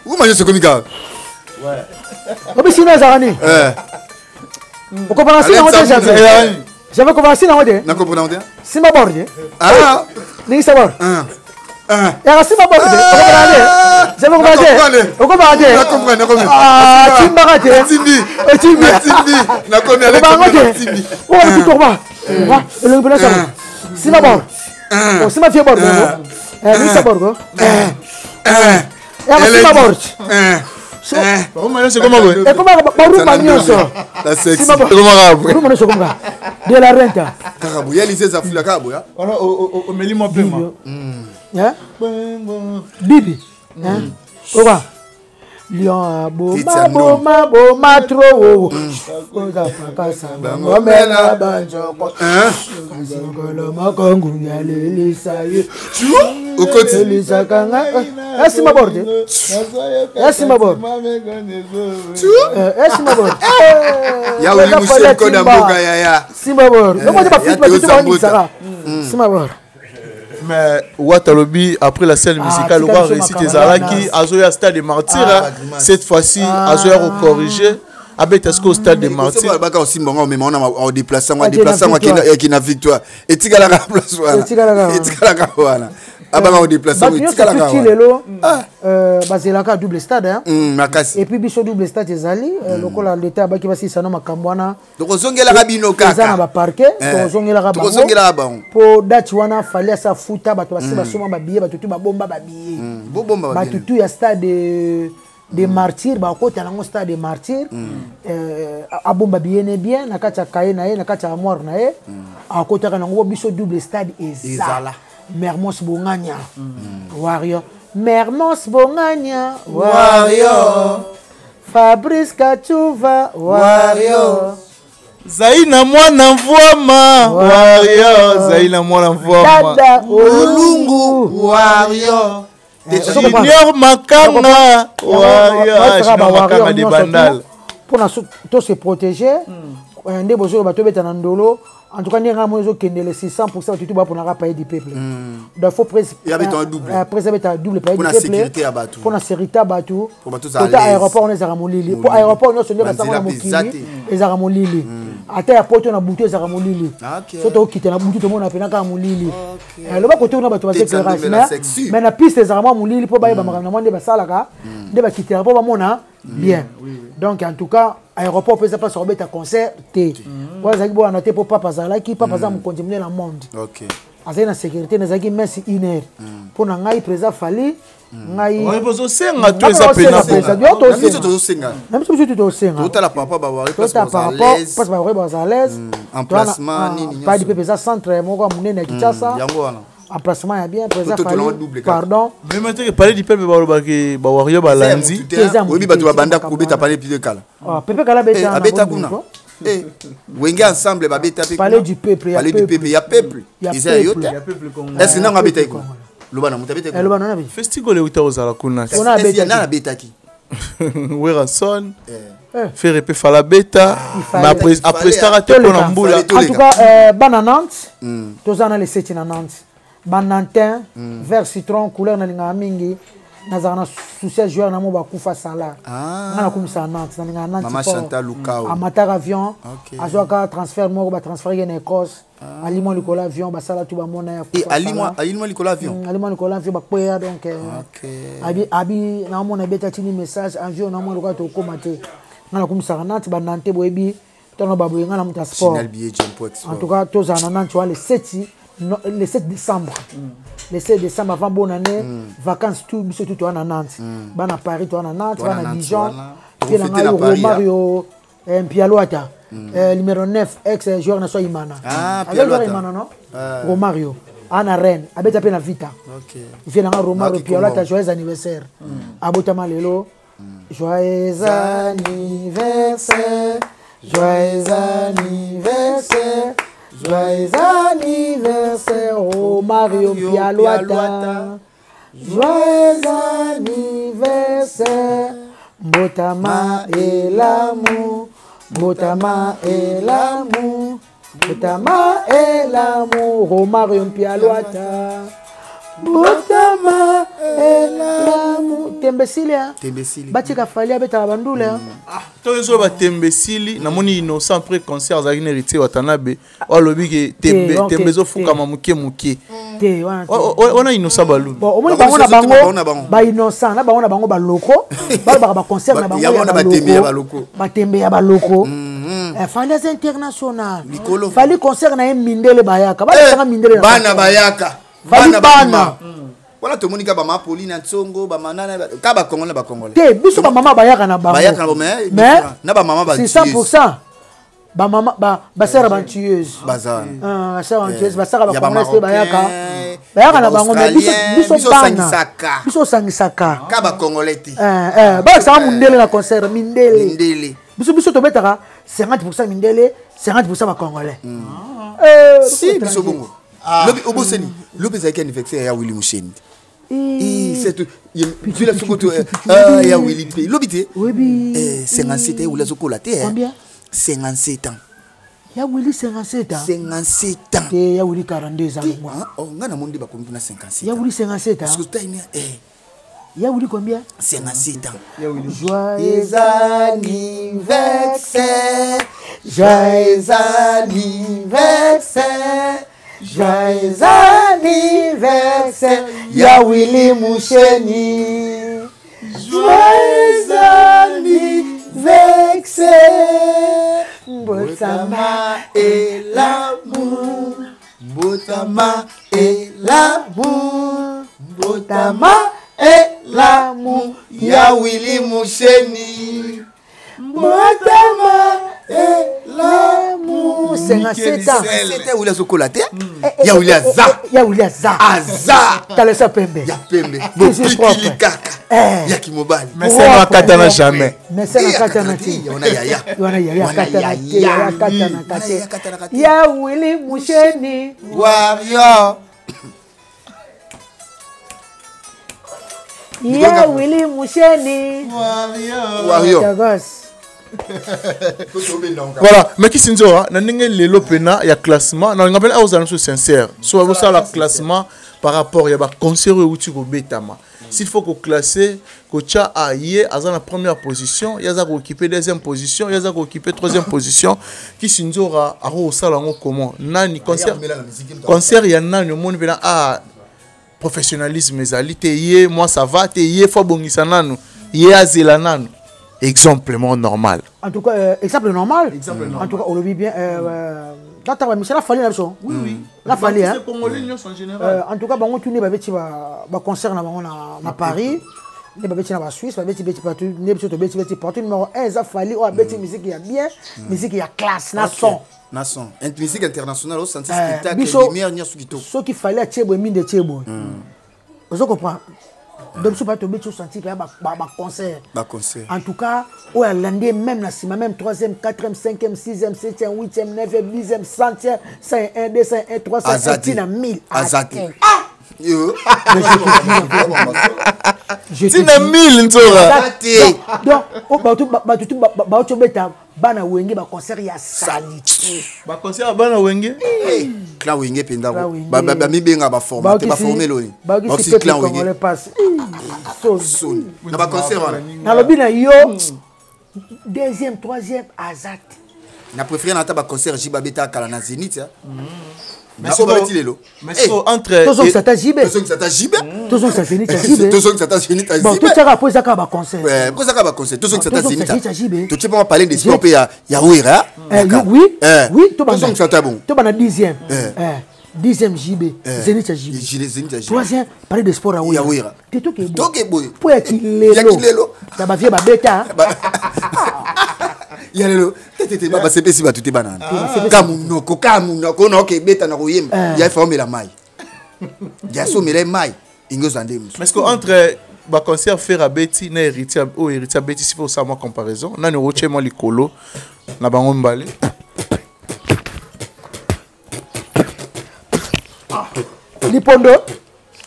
Ruma sokomika. Ouais. Obi sino ezalaka nini? Okomprendre sino yango te Janvier. J'avais comprendre sino yango te. Na comprendre te. Simba bord te. Ah. Ningisa bord. Yaka simba bord te. Okomprendre te. J'avais comprendre te. Okomprendre te. Na comprendre, na comprendre. Ah, timbaka te. Timbi. Timbi. Timbi. Na comprendre. Okomprendre te. Timbi. Oh, tu tourba. Elongi mpena sango. Simba bord. Simba fie bord. Ningisa bord ko. Yaka simba bord. Ekomaka barumba nyonso. Barumba nyonso ekomaka. De la renta. Kaka boya lise zafula kaka boya. Wana omeli mwa pema. Bibi. Oka. Lion boma boma boma trop. Oza pakasa ngomela banjoko. Kasingolo makongu ya lelisa ye. Okoti. Elisa kanga. Esima borde. Esima borde. Esima borde. Ya wili musheni koda mboka yaya. Simba borde. Noko ba fit ba tuba ni sara. Simba borde. Mais Watalobi, après la scène musicale, on va réussir Zalaki, Azoya Stade des Martyrs, cette fois-ci, Azoya recorrigé. Abeta au stade des Martyrs. Baka aussi mbongo mais on a déplacé on déplacé qui na victoire. Et tikala ka place wana. Et tikala ka wana. Abanga déplacé tikala ka wana. Lelo bazelaka double stade hein. Makasi. Et puis biso double stade ezali lokola l'état baki basisa na makambo wana. Donc ozongelaka bino kaka. Eza na ba parquet, tozongelaka bango. Tozongelaka bango. Po date wana fallait sa futa bato basi basoma ba billet bato tu ba bomba ba billet. Bo bomba ba billet. Bato tu ya stade des martyrs bakota nango stade des martyrs abomba billet bien na kati ya cahier na ye na kati ya armoire na ye akotaka nango biso double stade ezala. Mermos Bonganya Warrior. Mermos Bonganya Warrior. Fabrice Kachuva Warrior. Zaina mwana mvwama Warrior. Zaina mwana mvwama Dada Olungu Warrior. Junior Makanga Warrior. Junior Makanga de Bandal. Pour to se protéger nde bozo bato beta na ndolo. En tout cas, nous avons 600% tout pour nous payer du peuple. Donc, faut presque. Il y avait un double. Après, il y avait un double payer du peuple. Pour la sécurité à Batou. Pour la sécurité à Batou. Pour l'aéroport, on est à Ramolili. Pour l'aéroport, on est à Ramolili. Ata ya poto na butu ezalaka molili. So tokokita na butu, tomona mpena kaka molili. Loba kote kuna bato baza éclairage, mais na piste ezalaka mwa molili mpo bayeba makambo na mwa nde basalaka, nde bakitela mpo bamona bien. Donc en tout cas, aéroport mpe eza place ya kobeta concert te. Po azalaki bowana te, mpo papa azalaki, papa aza mokonzi monene na monde, azali na sécurité. Nazalaki messe une heure mpo na ngai, président Fally, ngai ozosenga to eza pena biso tozosenga na biso, biso tozosenga. Totala par rapport bawari. Totala par rapport place bawari baza à l'aise. Emplacement nini? Padi mpe eza centre moko ya monene ya Kinshasa. Yango wana. Emplacement ya bien, président Fally, pardon. Même te Palais du Peuple, balobaki bawario balandi. Oyebi bato babanda kobeta Palais du kala. Pepe Kala beta, abeta kuna. Wenge Ensemble babeta mpe Palais du Peuple. Palais du Peuple ya peuple, eza ya yo te. Est ce que nango abetaki kuna? Loba na moto abetaki. Loba na festival euta ozala kuna. Nani abetaki? Werrason, Ferre mpe fala beta, mais aprestaka te mpo na mbula. En tout cas, bana Nantes, toza na le 7 na Nantes. Banantin vert citron, couleur nalingaka mingi. Nazalaka na souci ya joueur na mo bakufa sala. Nga nakumisaka Nantes, nalingaka Nantes. Amataka avion, azwaka transfert moko, batransfert ye na Écosse, alimwa likolo avion, basala tu bamona ya. Alimwa likolo avion? Alimwa likolo avion, bakweya. Donc abi naomona ebeta tini message avion, naomona lokola tokóma te. Nga nakumisaka Nantes, banante boyebi ntango baboye nga na moto ya sport. En tout cas, tozala na Nantes wana le 7, le 7 décembre, le 7 décembre, avant bonne année, vacances tout, biso tout toza na Nantes. Bana Paris toza na Nantes, bana Dijon mpe na ngai Romario Mpialoata, numéro 9, ex joueur na so Imana, aza joueur Imana, non, Romario ana Reine, abeta mpe na Vita. Vie na nga Romario Pialoata, joyeux anniversaire, abotama lelo. Joyeux anniversaire, joyeux anniversaire, joyeux anniversaire, Romario Pialoata, joyeux anniversaire. Mbotama elamu, mbotama elamu, mbotama elamu, Romario Mpialwata, mbotama elamu. Tembe esili. Tembe esili. Batika Fally abetaka bandule. To ezoyo batembe esili. Namoni Innocent après concert azalaki na Héritier Watanabe, oyo alobi ke tembe tembe ezofukama moke moke. Te, wana te. Wana Innocent balubi. Bon, omoni bango na bango bainnocent, na bango na bango baloko, balobaka baconcert na bango ya baloko, batembe ya baloko. Fally aza international. Fally, concert na ye, mindele bayaka, balakisanga mindele. Bana bayaka. Fally, bana. Wana tomoni ka bamama Pauline na Ntsongo, bamanana ka bacongolais na bacongolais. Te, biso bamama bayaka na bango. Bayaka na bango, mais na bamama. C'est 100 bamama, basara bantueuse. Baza. Basara bantueuse, basara bacongolais te, bayaka, bayaka na bango. Mais biso bana, biso osangisaka. Ka bacongolais te. Balakisaka mundele na concert, mindele. Mindele. Biso tobetaka 50 mindele, 50 bacongolais. Si biso bongo lobi obosani, lobi ezalaki anniversaire ya Willi Musheni. Zula soko to ya Willi mpe lobi te. 57 ya Willi, azokola te. 57 ans. Ya Willi 57 ans. 57 ans. Te, ya Willi 42 eza longwa. Nga namoni nde bakomi mpona 57. Ya Willi 57 ans. Ya Willi combien? 57 ans. Joyeux anniversaire, joyeux anniversaire, joyeux anniversaire, ya Willi Musheni, joyeux anniversaire. Mbotama elamu, mbotama elamu, mbotama elamu, ya Willi Musheni. Mbotama elamu, 57 ans. Ya Willi azokola te, ya Willi aza. Ya Willi aza. Aza. Talesa pembe. Ya pembe, bopikili kaka ya kimobali. Mais akatana jamais. Mais akatana te. Wana yaya. Wana yaya, akatana te, akatana te, ya Willi Musheni. Warrior. Ya Willi Musheni. Warrior. Voilà, mais kisi nzoa na ndenge lelo pena ya classement na nga pena ozala so sincère, so bazosala classement par rapport ya baconcert oyo euti kobetama. S'il faut koclasse, kotya a ye aza na première position, ye aza kooccupe deuxième position, ye aza kooccupe troisième position, Kisi Nzora akokosala yango comment? Nani concert, concert ya nani omoni mpena a professionnalisme ezali te, ye moi ça va te, ye fo abongisa nanu, ye azela nanu. Exemple moko normal. En tout cas, exemple normal. Exemple normal. En tout cas, olobi bien, tata ba misala Fally na biso. Oui, oui. La Fally, hein. Congolais nyonso en général. En tout cas, bango tuni ba beti ba ba concert na bango na Paris. Ne ba beti na ba Suisse, ba beti beti partout, ne biso to beti beti partout. Numéro 1 za Fally o beti musique ya bien, musique ya classe na son. Na son. Une musique internationale au senti spectacle, biso, lumière nyonso kitoko. Soki Fally atie boye minde tie boye. Ozo comprendre? Donc, si tu as senti qu'il y a ba concert. Ba concert. En tout cas, où elle landait même la cima, même 3e, 4e, 5e, 6e, 7e, 8e, 9e, 10e, 100e, 101, 201, 301, Azati. Tina 1000. Azati. Ah! Yo. Mais je te dis, je te Tina dis. 1000, Nzora. Azati. Donc, oh, bah, tout, bah, bah, tout, bah, bah, bah, tout, bah, bana wenge ba concert ya salite. Ba concert ya bana wenge? Hey, clan wenge penda Clan ko. wenge. Ba, ba, ba, mi benga ba formaté, ba Ba okisi- formé loni. ba okisi Ba okisi peuple clan wenge. congolais passe. Hi, soni. Soni. Na ba concert wana. Na lobi na yo, deuxième, troisième, Azat. Na préféré na ta ba concert J ba beta kala na Zénith, hein. Mais Na siko- oba beti lelo. Mais Hey. siko entre Tozongisa ta JB. Tozongisa ta JB. Tozongisa Zénith ya JB. Tozongisa ta Zénith ya Bon, JB. totiaka po ezaka ba concert. Ouais, po ezaka ba concert. Tozongisa ta Tozongisa Zénith. Zénith ya JB. Totie pa parler des sports pe ya Wera, hein. Eh, oui, Eh. oui, to banda. Tozongisa ta bon. To banda 10e. Eh. Eh, 10e JB, Eh. Zénith ya JB. Zénith ya JB. Troisième, parler de sport ya Wera. Ya Wera. Te toke boye. Toke boye. Po ya kilelo. Ya kilelo. Ya ba vie ba beta. Ba- Ya lelo. Te, te, te, ba, ba sepesi bato te banana. Ah. Ka munoko, ka munoko, na oke beta na koyemba. Eh. Ya fa omela mai. Ya so omela mai. Ingo zande musu. Mais est-ce que entre ba concert faire à Betty na héritier o héritier Betty, s'il faut ça moi comparaison, nani roche moi likolo na bango mbale. Lipondo,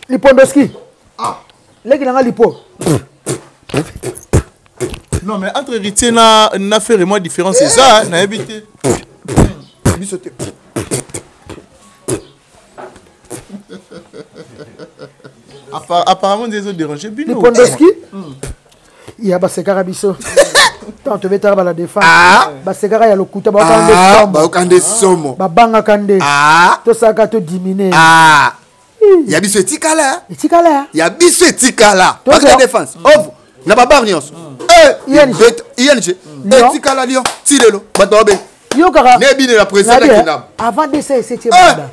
Lipondoski. Ah. Leki nanga lipo. Non mais entre héritier na faire et moi différence c'est ça, hein, na habité. Biso te. Apparemment des autres dérangés bino. Lipondoski. Ya basekaka biso. Tant tobetaka ba la défense. Basekaka ya lokuta, bayoka nde Ah, somo. bayoka nde somo. Babangaka nde. Ah. Tosalaka to diminuer. Ah. Ya biso etikala. Etikala. Ya biso etikala. Tozo- Parce que la défense. Ovo. Na ba bar nyonso. Eh, ING. ING. Lyon. Etikala Lyon. Ti lelo. Bato babe. Yo kaka. Ne bine la président Nabi, ya Kinam. Avant de ça, c'est Ah. banda.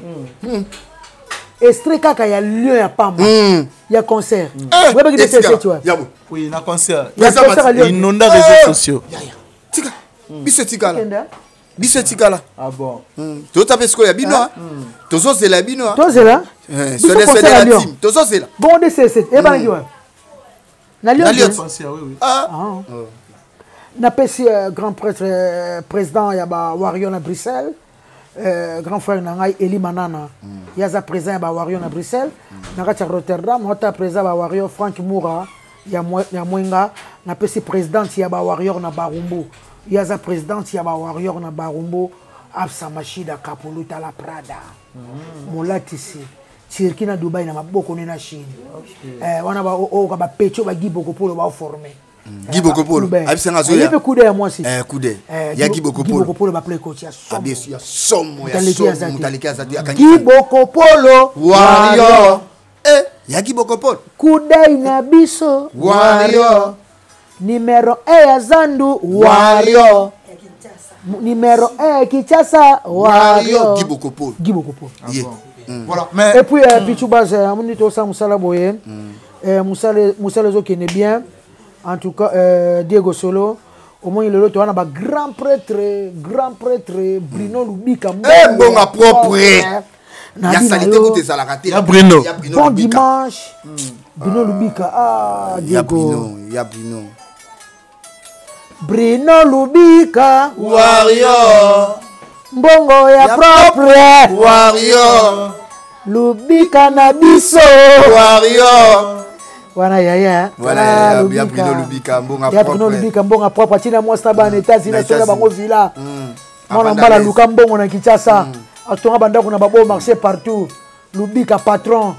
Extrait kaka ya Lyon ya Pamba. Ya concert. Eh, Ouais, ba etikala. tu vois. Ya bo. Oui, na concert. Ya concert à Lyon. Inonda réseaux sociaux. Ya ya. Tika. Biso etikala. Kenda. Biso etikala. Ah bon. Tozotape sikoyo ya bino, hein. Tozozela ya bino, hein. Tozela. Eh, Biso sode concert sode à la Lyon. team. Tozozela. Bon, de c'est eh ben yo. Na Lyon. Na Lyon. Concert, oui, oui. Ah. Ah. Napesi grand prêtre président ya ba Warrior na Bruxelles. Grand frère na ngai Eli Manana. Ya za président ya ba Warrior na Bruxelles. Na kati ya Rotterdam, ota président ba Warrior Frank Moura ya ya Mwenga, napesi présidente ya ba Warrior na Barumbu. Ya za présidente ya ba Warrior na Barumbu, Absa Mashida Kapuluta la Prada. Molatisi. Turquie na Dubaï na maboko ne na Chine. Wana ba o ba pecho ba Guy Bokopolo ba former. Guy Bokopolo. Abisanga zoya. Ayepe kude ya mwasi. Eh, kude. Ya Guy Guy Bokopolo. Bokopolo ba play coach ya somo. Abesu ya somo ya Mutaleki somo azate. mutaleki azate akangi. Guy Bokopolo Warrior. Eh, ya Guy Bokopolo. Kudai na biso Warrior. Numéro 1 ya Zandu Warrior. Numéro 1 ya Kinshasa Warrior. Warrior. Guy Bokopolo. Guy Bokopolo. Yeah. Voilà, mais Et puis Pichou Baz, amoni to sa musala boye. Musala musala zo kene bien. En tout cas Diego Solo au moins lelo to wana ba grand prêtre Bruno Lubika. Eh, mbonga propre. Na Ya bi na salite yo. kutu ezalaka te. Ya Bruno. Ya Bruno Bon Lubika. dimanche. Bruno Lubika. Ah Ya Diego. Bruno, ya Bruno. Bruno Lubika. Warrior. Mbongo ya Ya propre. Warrior. Lubika na biso. Warrior. Wana yaya. Voilà, Ah, ya Bruno Lubika, mbonga Ya Bruno propre. Lubika mbonga propre atina mwasi na bana États-Unis Na asola bango États-Unis. villa. Mwana Avanda mbala l'aise. luka mbongo na Kinshasa. Atonga bandako na babo marché partout. Lubika patron,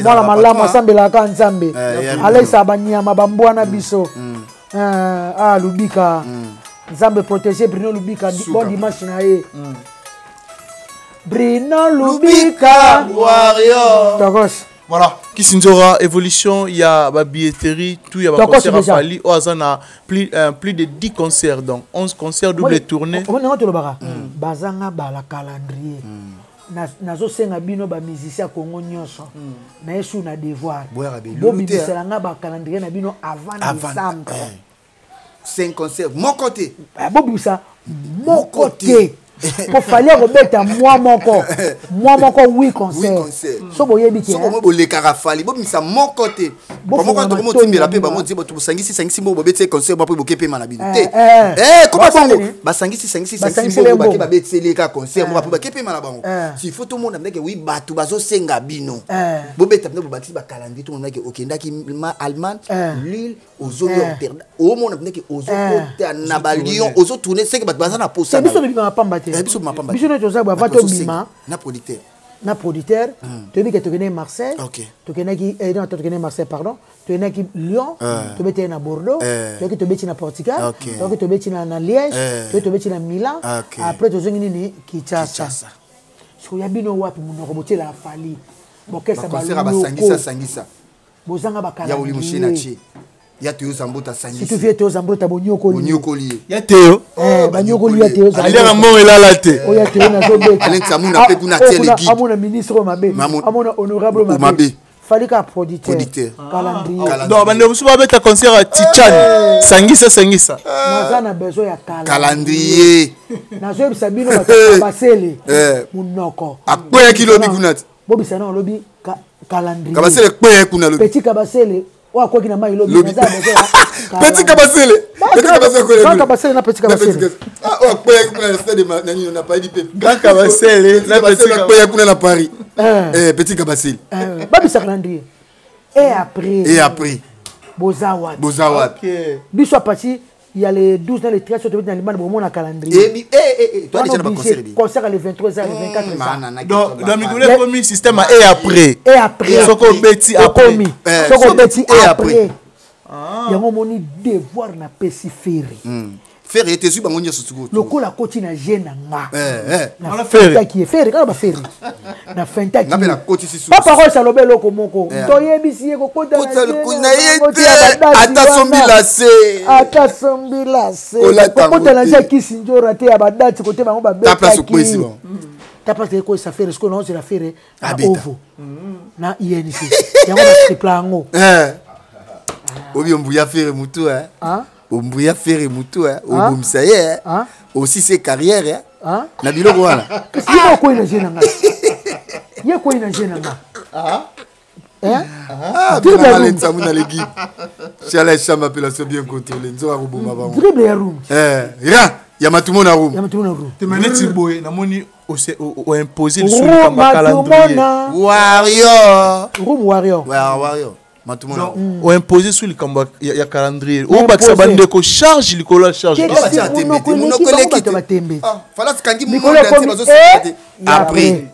mwana malamu, asambelaka Nzambe, aleisaka banyama bambwa na biso. Ah, Lubika, Nzambe protégé Bruno Lubika. Bon dimanche na ye, Bruno Lubika Warrior. Tokos. Voilà, Kisinzora, évolution, il y a ba billetterie, tout, il y a ba concert à Fally, au hasard, a plus de 10 concerts, donc 11 concerts, double tournée. On est en bazanga bala calendrier. Nazosenga bino ba musicien Congo nyonso. Na yesu na devoir. Bobimisela nga ba calendrier na bino avant décembre. 5 concerts, mon côté. Bobimisa mon côté. Po Fally akobeta mwa moko. Mwa moko 8 concert. So boyebi ke. Soko mo bolekaka Fally, bobimisa moko te. Moko to mo timbela pe ba mo tiba to sangisi sangisi mo bobeti concert ba pe boke pe mana bino te. Comment bongo? Ba sangisi sangisi sangisi mo ba ke ba beteli ka concert mo ba pe ba ke pe mana bango. Si faut tout monde ndeke oui batu bazo senga bino. Bobeta bino bobakisi ba calendrier tout monde ndeke okendaki Allemagne, Lille, ozongi Rotterdam, omona ndeke ozokota na ba Lyon, ozotourner c'est que bato baza na posa. Biso bima pamba te. Biso bima pamba. Biso toza ba vato bima na producteur. Na producteur, toyebi ke tokende Marseille, tokendaki non, tokende Marseille, pardon, tokendaki Lyon, tobeti na Bordeaux, toyaki tobeti na Portugal, toyaki tobeti na Liège, toyaki tobeti na Milan, après tozongi nini Kinshasa. Sikoyo ya bino wapi monoko botiela Fally? Bokesa ba basangisa sangisa. Bozanga ba ya calendrier. Ya Théo Zambota sangisi. Si tu viens Théo Zambota bonyokoli. Bonyokoli. Ya Théo. Banyokoli ya Théo Zambota. Aliaka mbongo elala te. Oya Théo nazobeta. Alain Tsamuna pe kuna tie le guide. Amona ministre mabe. Amona honorable mabe. Fallait qu'un producteur. Producteur. Calendrier. Donc bande musu ba beta concert à Tichan. Sangisa sangisa. Naza na besoin ya calendrier. Nazo sabino ba basele. Munoko. Akoya kilobi kuna. Bobisa na lobi calendrier. Kabasele kwe kuna lobi. Petit Kabasele. Wa kwa kina mai lobi naza besoin. Petit Kabasele. Petit Kabasele kwe. Grand Kabasele na Petit Kabasele. Ah wa kwe kuna na stade nani na Paris pe. Grand Kabasele na Petit kwe kuna na Paris. Petit Kabasele. Babisa calendrier. Et après. Et après. Bozawa. Bozawa. Biso parti il y a les 12 dans les 13 sur dans le bon mon calendrier. Et toi déjà pas concert. Concert les 23h les 24h. Donc dans Migolé premier système et après. Et après. Soko beti après. Soko beti après. Yango moni devoir na pesi ferré. Ferré était su bango nyoso tuko. Lokola koti na jeune nga. Na ferré qui est ferré quand ba ferré. Na fenta qui. Na pe na koti si su. Papa Roche alobe loko moko. Toyebisi ye ko kota na ye ata sombila se. Ata sombila se. Kota na je kisinjora te ya ba date kote bango ba beta. Ta place kwesi bon. Ta place ko sa ferré ce qu'on a la ferré na ovo. Na INC. Yango ba triple yango. Obi ombuya ferré mutu hein. Ombuya ferré mutu hein, obomisa ye aussi ses carrières hein. Na biloko wana. Kasi ye ko ina jena nga. Ye ko ina jena nga. Hein? Ah, dribble nzamu na l'équipe. Chala chama appellation bien contrôlée. Nzo ko boma bango. Dribble ya room. Ra ya matumo na room. Ya matumo na room. Te maneti boye na moni o imposer le sous calendrier. Warrior. Room warrior. Warrior. Matumona. O imposer sur le kambo ya calendrier. O bakisa bandeko charge likolo charge. Ah, fala kangi monde entier bazo après.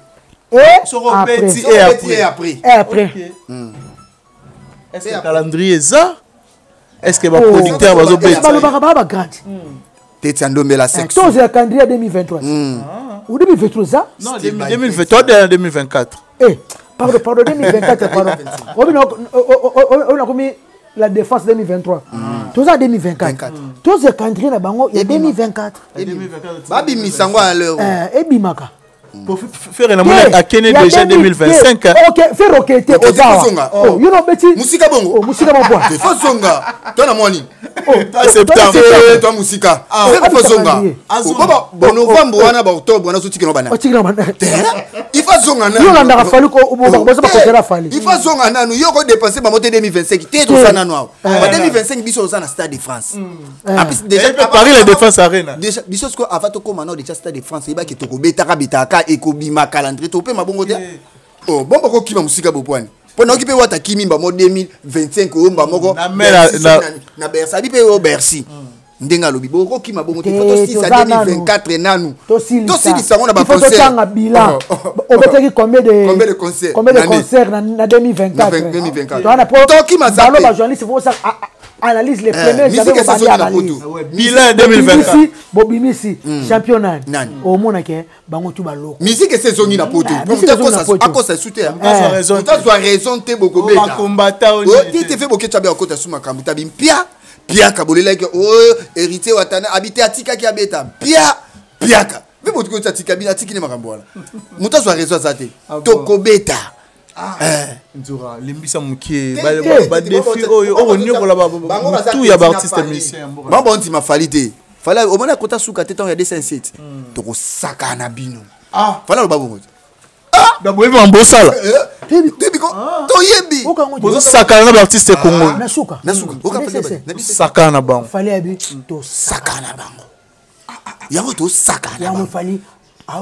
Et après. Et après. Et après. Est-ce que calendrier ça? Est-ce que ba producteur bazo beta? Ba ba ba grande. Teti Ndombela section. Tozo ya calendrier 2023. Ou 2023 ça? Non, 2023 2024. Eh pardon, 2024, pardon. On a commis la défense 2023. Tout ça 2024. Tout ce calendrier na bango, il y a 2024. Babi misango à l'heure. Et bimaka. Pour faire la monnaie à Kenya déjà 2025. Ok, faire ok, t'es Ozonga. Oh, you know Betty. Musika bongo. Oh, musika bongo. T'es Fozonga. Toi na mwani. Oh, septembre. Toi musika. Faire Fozonga. Baba, bon novembre wana ba octobre wana sotika no bana. Otika no bana. Il faut zonga nanu. Yo landaka Fally ko boza ba kotela Fally. Il faut zonga nanu. Yo ko dépenser ba moté 2025. T'es to ça nanu awa. Ba 2025 biso oza na Stade de France. En plus déjà Paris la Défense Arena. Déjà biso sko avant to koma na déjà Stade de France, iba ki to ko betaka betaka ekobima calendrier to pe mabongo te. Oh, bon bako kima musika bopwani. Pona okipe wata kimi mba mo 2025 omba moko na Bercy bi pe o Bercy. Ndenge alobi, bokokima bongo te. Te, Faut tosilisa toza nanu. 2024 nanu. Tosilisa. Tosilisa yango na Il faut baconcert. totanga bilan. Oh, oh. Obetaki combien de Combien de concerts combien de Nani? concerts na 2024? Na 2024. Toza na po Tokima za balo te. ba journaliste faut ça analyse les Eh, premiers musique jamais esa bobandi soki na analyse. poto. Bilan ya 2024. Bobimisi champion nani? Nani? Omonake bango tu baloko. Musique ese ezongi na poto. Ah, musique ezongi na poto. Akosa esu te. Azwa raison te. Moto azwa raison te, bokobeta. Bakombata oyo Oh, nini te te. te fe boketya be akota su makambo tabi mpia piaka bolelaki oyo héritier watana abi te atikaki abeta mpia piaka mpe moto koti atika bino atiki nde makambo wana, moto azwa raison aza te. Tokobeta. Eh. Nzora limbisa mokie. Te, te, te, Badefi te, oyo bango okonyokola bango baza tu ya petit na baartiste Fally. musicien ya mboka. Bango bandima Fally te. Fally omoni akota suka te ntango ya 207 tokosaka na bino. Fally aloba bongo te. Donc boyebi mambo osala. Toyebi ko toyebi. Okango te. Bozosakana na baartiste Congo. Na suka. Na suka. Oka Na Fally SSC. na biso. Sakana na bango. Fally abi tosaka Saka na bango yango, tosaka na yango bango. Fally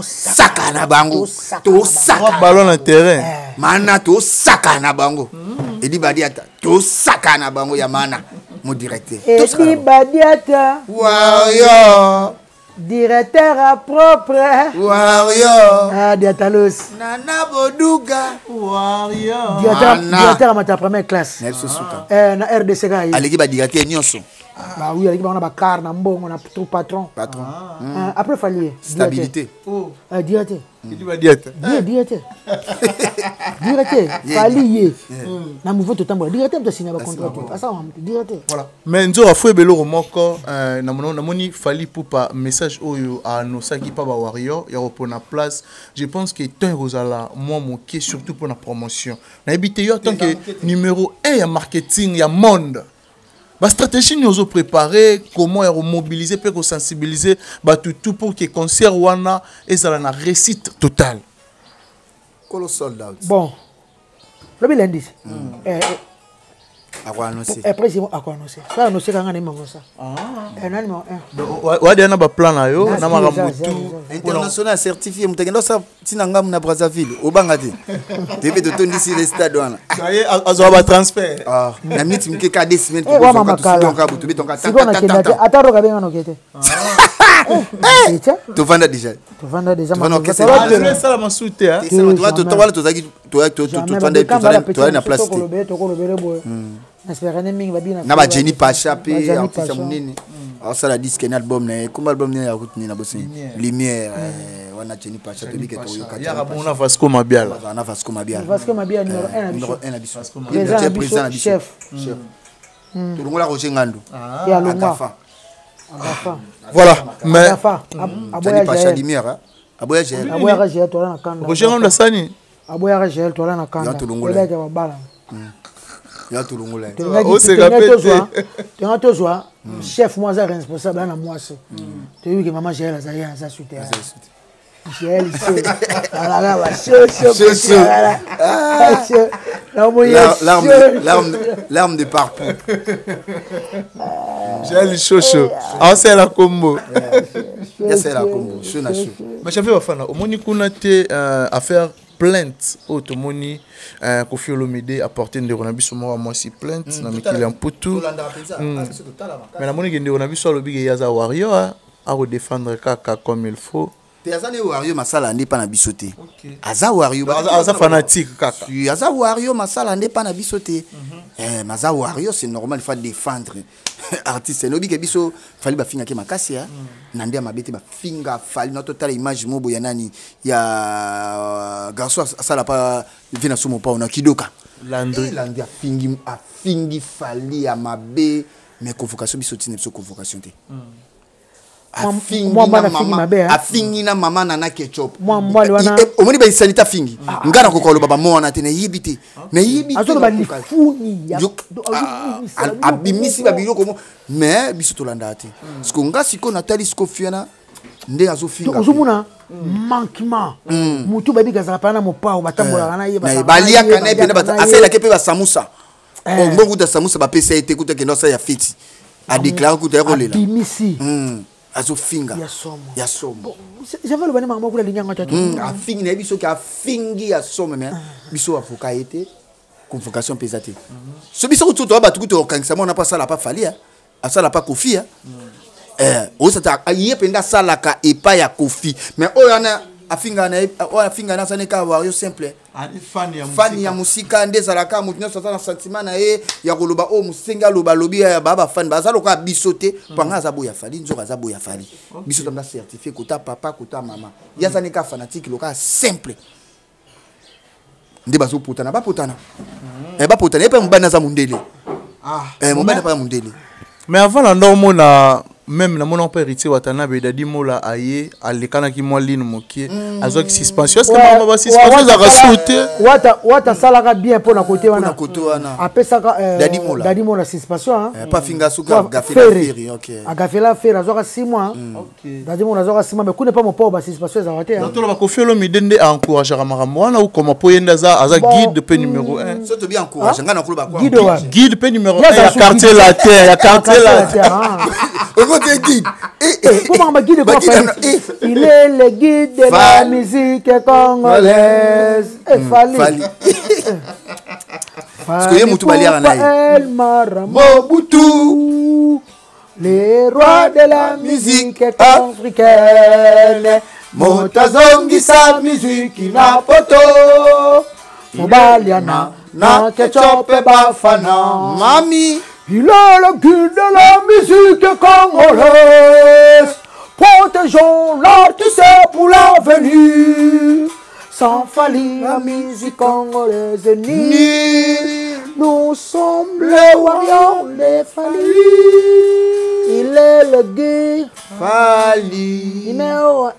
Saka na bango. Trois Tosaka ballon na terrain. Mana tosaka na bango. Edi badi ata tosaka na bango ya mana mo directeur. Tosaka na Edi bango. Badiata, Warrior. directeur à propre. Warrior. Ah, Diatalos. Nana Boduga. Directeur, Mana. directeur amata première classe. Na biso suka. Eh, na RDC kaka ye. Aleki badirecteur nyonso. Bah oui, aleki bango na bacar na mbongo na tout patron. Patron. Ah, après Fally ye. Stabilité. Eh, directeur. Edi Badiata. Ye directeur. Directeur, Fally ye. Na mouvement totambola. Directeur moto asinya ba contrat tout. Asa wa moto directeur. Voilà. Mais Nzora fo ebeloko moko namoni Fally Ipupa message oyo anosaki mpa bawarrior ya kopona place. Je pense que temps ekozala mwa moke, surtout mpona promotion. Nayebi te yo en tant que numéro 1 ya marketing ya monde, bastratégie nini ozoprépare, comment ya komobiliser mpe kosensibiliser bato tout pour que concert wana ezala na réussite totale? Kolo sold out. Bon. Lobi lundi. Eh, Akoannonce. Eh, président ako annoncer. Ça annoncer kanga ni mango ça. Eh, nani mo eh. Wadia na baplan na yo na makambo Eza, tu. eza. International certifié, moto akenda osala ntina ngambu na Brazzaville, obanga te toyebi totondisi le stade wana. Azwaka batransfert. Ah, na miniti moke ka 2 semaines. Eh, wa mama kala. Sikoyo nakenda te. Ata roka benga noke te. Eh, tia. Tovanda déjà. Tovanda déjà. Tovanda orchestre. Esalama su te. Wana tozalaki tozali na place te. Tokolobele boye nasperane mingi babina. Na bajeni Pacha mpe. Bajeni Artiste ya Pacha. monene aosala disque na album na ye. Komba album nini ya route nini na bosini Lumière. Eh, wana Jeni Pacha toyebi ke toyoka. Yaka bongo na Vasco Mabiala. Azala na Vasco Mabiala. Vasco Mabiala numéro 1 na biso. Numéro 1 na biso. Président na biso, Président na biso. Chef. Chef. Tolongola Roger Ngandu. Ye alongwa. Agafa. Agafa. Voilà, mais Agafa Jani aboya Pacha Jael. Lumière, hein? Aboya Jael. Aboyaka Jael, toala na kanda. Roger Ngando asani. Aboyaka Jael, toala na kanda. Ya tolongola. Oyebaki babala. Ya tolongola ye. Oseka pe te. Tonga tozwa chef mo aza responsable ana mwasi. Toyebi ke mama Jael azali aza su te. Jael se alaka Chaud, chaud. L'arme de parpoux. Jael Shosho aosala kombo. Yasala kombo chaud na chaud. Mais j'avais bafana omoni kuna te affaire plainte oyo tomoni Kofi Olomide apporte ndeko na biso moko ya mwasi plainte na mikili ya Mputu. Tolandaka mpenza. Ah, biso totalaka. Mais namoni ke ndeko na biso alobi ke ye aza warrior, akodéfendre kaka comme il faut. Te, aza ne wario masala nde mpa na biso te. Aza wario. Aza fanatique kaka. Si, aza wario masala nde mpa na biso te. Eh, mais aza wario, c'est normal, il faut défendre artiste. Nobi ke biso Fally bafingaki makasi ya na nde ya mabe te. Bafinga Fally na totala image mo boye ya nani ya garçon asala pa vie na somo pa na kidoka. Landry. Eh, Landry afingi, afingi Fally ya mabe, mais convocation biso ntina biso convocation te. Afingi Mwa na mwana afingi mama mabe, hein? Afingi na mama nana ketchup. Mwa mwali wana- Omoni baisanité afingi nga na koka koloba bamo wana te, nayebi te, nayebi te. Azoloba Nakoka. lifuni ya- Ah, azobimisa biloko abimisi moko. babiloko mo, mais biso tolandaka te. Siko nga sikoyo natali siko fiana nde azofinga. Ozomona manquement motu bayebi kazala paa na mopao, batambolaka na ye. Na ye, bazalaka na ye, baliaka na ye mpena. baliaka na ye. Asalelaki mpe basamusa. Eh. Mbongo kuta samusa bapesa ye te, kuta kende asala ya feti, adéclare kuta ya kolela. Abimisi. Azofinga. Ya somo. Ya somo. J'avais lobani makambo akula lingi yango tatu. Afingi, nayebi soki afingi ya somo, mais biso avocat ye te, convocation mpe eza te. So biso kutu toya bato kutu okangisa mwana mpo asala pa Fally, asala pa Kofi. Osata ye mpenza asalaka epai ya Kofi, mais oyo wana afingaka na ye, oyo afingaka na asani kaka wario simple. Fani ya mosika nde ezalaka. Moto nyonso aza na sentiment na ye ya koloba. Oyo mosengi aloba, alobi ya baa bafani baza lokola biso te, mpo anga aza boya Fally, nzoka aza boya Fally. Biso tamna certifie kota papa, kota mama, ye aza ne kaka fanatique lokola simple nde bazopotana, bapotana. Bapotana. Ye mpe mobali aza mondele, mobali mpe aza mondele. Mais avant na omona même namona mpe Héritier Watanabe, Dadi Mola aye alekanaki mwa line mokie, azwaki suspension. Est-ce que basuspension ezalaka su te? Wata asalaka bien mpo na kote wana. Kote wana. Apesaka Dadi Mola. Dadi Mola suspension. Pa finga suki agafela Ferre, ok. Agafela Ferre, azwaka 6 mois. Dadi Mola azwaka 6 mois, mais kuna epa mopao basuspension ezalaka te. Toloba Kofi Olomide nde aencourageaka makambo wana ou koma mpo ye nde aza guide mpe numéro 1? So tobi encourage, ngai nakoloba. Guide wa guide mpe numéro 1 ya Quartier Latin, ya Quartier Latin. Okote guide. Comment guide quoi? Il est le guide de la musique congolaise. Et Fally. Fally. Parce que ye mutu baliaka na ye. El Mara Mobutu. Le roi de la musique africaine. Moto azongisa musique na poto. Mobali ana na ketchup bafana. Mami. Il est le guide de la musique congolaise. Protégeons l'artiste pour l'avenir. Sans Fally, la musique congolaise est nulle. Nous sommes les warriors, les Fally. Il est le guide. Fally. Numéro 1.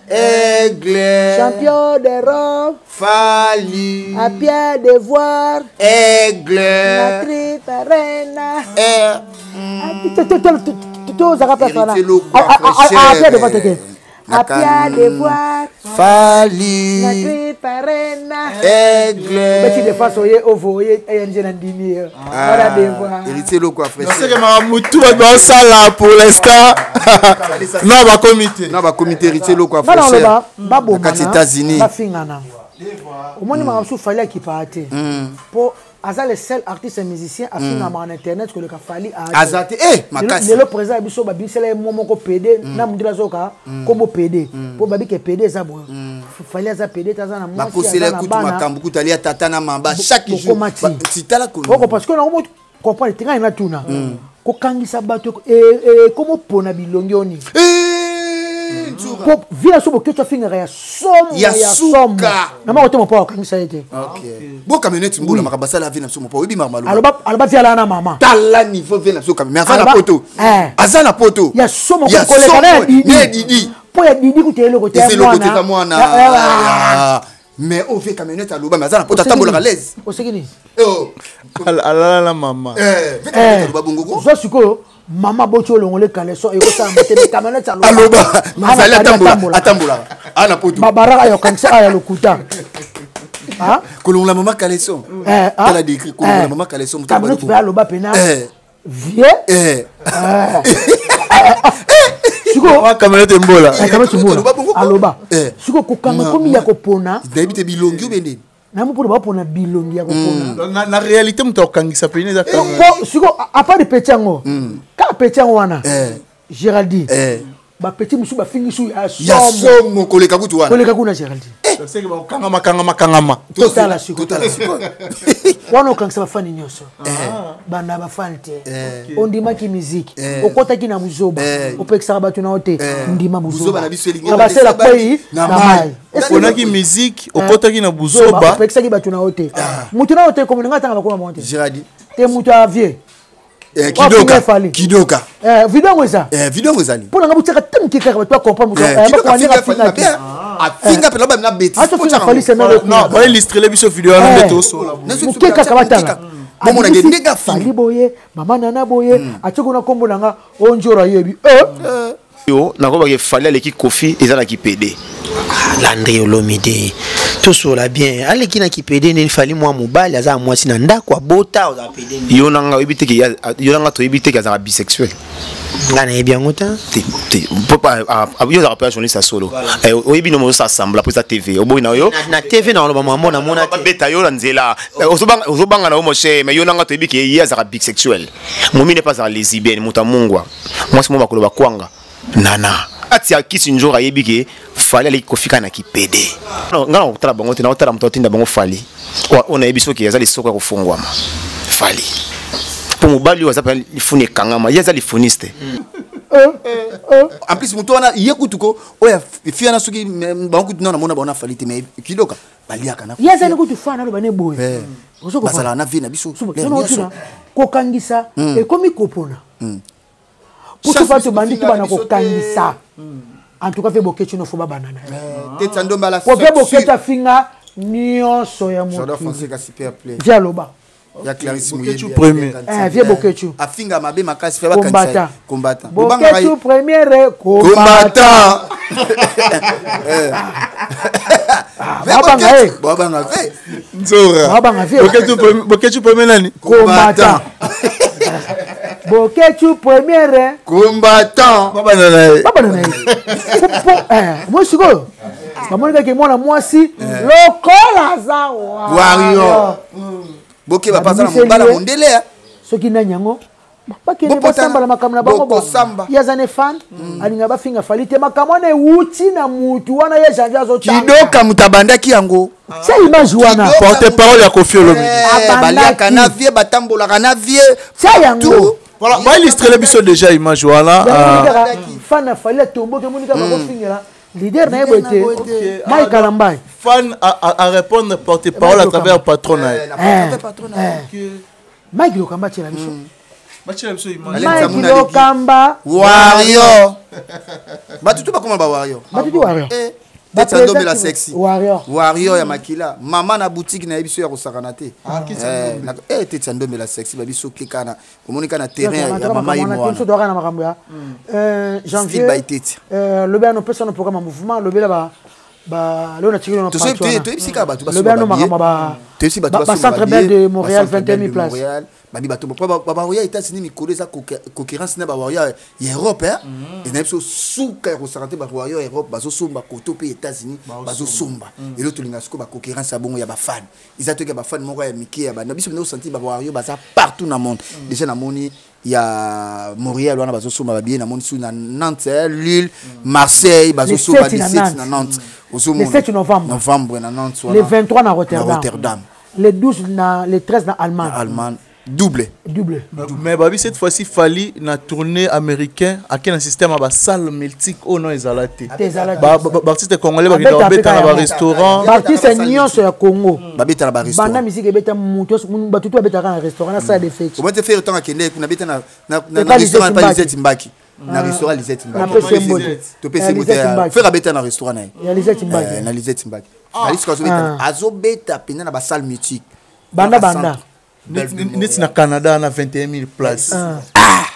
Aigle. Champion d'Europe. Fally. À pied de voir. Aigle. La tripe arena. R. Tozaka place wana. À pied de voir teke. À pied de voir. Fally. La tripe arena. Aigle. Beti défense oye ovo oye ENG na ndimi ye. Wana devoir. Héritier Loko afraîchir. Seke makambo bato baosala pour l'instant na bakomi te. Na bakomi te, Héritier Loko Bana afraîchir. oloba Na kati babomana, États-Unis. bafingana. Omoni makambo mosusu Fally akipaka te, mpo aza le seul artiste musicien afingamaka na internet koleka Fally. Aza te, eh makasi. Lelo président ya biso babimisela ye mo moko pd na mondele, azoka kombo pd mpo babike pd eza boye. Fally aza pd te, aza na mwasi, Bakosela aza na kutu bana. Makambo kutu alia tata na mamba chaque jour. Bokoma ti. Titala oko parce que nango comprendre te. Ngai natuna, kokangisa bato komopona bilongi oni po vila so boketu afingaka ya somo. Ya Ya somo. Suka. Na moko te, mopo akangisa ye te. Bokamionete mbula makambo asala vie na biso, mopo oyebi makambo aloba. Aloba vi alaa na mama. Tala niveau vie na biso kame, mais aza na poto. Aza na poto. Ya somo. Ya koleka na ya somo, Didi. na ya Didi. Mpo ya Didi kuta eloko te. Eza eloko te, eza mwana. Ah. Ah. Mais oyo vie camionnette aloba, mais aza na poto, atambolaka l'aise. Oseki nini? Oh. Alala na mama. Eh, vie camionnette aloba bongo ko. Zwa sikoyo mama boti olongole caleçon, ekosalama te, mais camionnette aloba azali atambola, atambolaka aa na poto. Babaraka ya okangisa aya lokuta. Ah? Kolongola mama caleçon. Eh, ah. Tala décrit kolongola Eh. mama caleçon. Camionnette mpe aloba pena vie. Sikoyo camionnette mbola. Camionnette mbola. Aloba bongo ko. Aloba. Sikoyo kokanga komi ya kopona. Nayebi te, bilongi obe ndeni. Nayebi mpona bapona bilongi ya kopona. Na réalité moto akokangisa pene eza Po sikoyo à part petit yango, kaka petit yango wana, Géraldine, bapeti mosusu bafingi su ya ya somo. Somo koleka kutu wana. Koleka kuna, Géraldine. Seke bakokangama, kangama, kangama. Totala sikoyo. Totala sikoyo. Wana okangisa bafani nyonso, banda bafani te. Ondimaki miziki, okɔtaki na buzoba, opekisaka bato na yo te. Ndima Buzoba buzoba na biso elingi na basela kwei na na mai. Mai. Oponaki musique, okotaki na buzoba. Opekisaki bato na yo te, moto na yo te. Komona ngai atanga bakoma bango te. Géraldine. Te, moto ya vie. Kidoka. Fally. Kidoka. Video yango eza. Video yango ezali. Mpo na ngai botiaka te moke kaka bato bacomprendre. Kidoka afinga Fally mabe, afinga mpena bamina bêtise. Azofinga Fally sema. Non, baillustrele biso video wana nde tosola. Moke kaka batala. Bomonake ndenge afingi. Fally boye, mama nana boye, atie kuna nkombo na nga oyo nzoro ayebi. Yo nakobaki Fally aleki Kofi, eza na kipede. Landry Olomide. Tosola bien, aleki na kipede nini? Fally mwa mobali, aza na mwasi na ndako, abota, ozala pede nini? Yo na nga oyebi te ke yo na nga toyebi te ke azalaka bisexuel. Nga nayebi yango te. Te te, yo ozalaka mpe journaliste ya solo, oyebi no mozosala sembla mpo eza TV, oboyi na yo. Na TV na oloba mambo namona te. Babeta yo na nzela, ozobanga na yo moshe. Mais yo na nga toyebi ke ye azalaka bisexuel. Momine mpe azalaka lesbienne, moto amungwa mwasi mo bakoloba kwanga nana ati ya kisi nzora. Ayebi ke Fally aleki kofika na kipede. Nga na kotala bango te, na kotala moto atinda bango. Fally oyo nayebi soki aza lisoko ya kofungwama. Fally mpo mobali oyo aza mpenza lifuni ekangama, ye aza lifuniste. En plus moto wana ye kutu ko oyo fi wana, soki bango kutu nano namona bango na Fally te, mais kidoka baliaka na Ye azali kutu fa naloba ne boye. Bazalaka na vie na biso. Otuna kokangisa ekomi kopona pusu fa tobandi to bana kokangisa. En tout cas mpe Bokeci no fo babanda na ye po mpe Bokeci afinga nyonso ya mokili vie aloba. Ya Clarisse. Boketshu premier. Eh, vieux Boketshu. Afinga mabe makasi fe. Combattant. Combattant. Boketshu première. Combattant. Babanga ye. Babanga ve. Nzora. Babanga vie. Boketshu premier nani? Combattant. Boketshu première. Combattant. Babana na ye. Babana na ye po moi sikoyo bamoni kaka mwana mwasi lokola aza. Wario bokeba mpe aza na mobala mondele. Soki nani yango bakende basambala makambo na bango. Ye aza ne fan, alinga bafinga Fally te. Makambo wana ewuti na mutu wana ye Janvier azotanga. Kidoka moto abandaki yango. Tia image wana. Porte parole ya Kofi Olomide. Baliaka na vie, batambolaka na vie. Tia yango. Voilà, baillustrele biso déjà image wana. Fan na Fally atomboki, emoni kaka bakofingela leader na ye boye te. Mike Kalambai. Fan à répondre porte parole à travers patron na ye. Mike Lokamba atiela biso. Batiela biso image. Mike Lokamba. Wario, bato tu bakoma bawario. Bato tu wario. Teti andombela sexy. Warrior. Warrior ya makila mama na boutique na ye biso ya kosakana te. Teti andombela sexy babiso keka na omoni ka na terrain ya mama ye. Mwana toaka na makambo ya Janvier. Lobi ano opesa no programme ya mouvement, lobela ba leo na tikeli na Toyebisi kaka bato. Lobi ano makambo Toyebisi bato. Ba Centre Bell de Montréal, 21 000 places. Babi bato bawaria États-Unis mikolo eza concurrence na bawaria ya Europe. Eza biso suka ya kosaka te. Bawaria ya Europe bazosomba koto mpe États-Unis bazosomba. Elo tolinga sikoyo baconcurrence ya bongo ya bafan eza toki ya bafan moko ya mike ya bana biso. Bino osentir bawario baza partout na monde. Déjà namoni ya Montréal wana bazosomba babillet, namoni su na Nantes, Lille, Marseille bazosomba. 17 na Nantes. Ozomona le 7 novembre. Novembre na Nantes. Le 23 na Rotterdam. Na Rotterdam. Le 12 na, le 13 na Allemagne. Allemagne double. Double. Mais babi cette fois-ci Fally na tournée américain ake na système ya basalle mythique oyo non ezala te. Baartiste congolais bakenda babeta na barestaurant. Baartiste nyonso ya Congo babeta na barestaurant. Banda musique ebeta, mutu bato tu babetaka na restaurant, na salle de fête. Omoi te Ferre ntango akende kuna, abeta na restaurant pa Lisette Mbaki, na restaurant Lisette Mbaki. Topesi mbote. Ferre abeta na restaurant na ye. Ya Lisette Mbaki. Na Lisette Mbaki. Fally sikoyo azobeta, azobeta mpenza na basalle mythique. Banda banda. Neti na Canada na 21 000 places.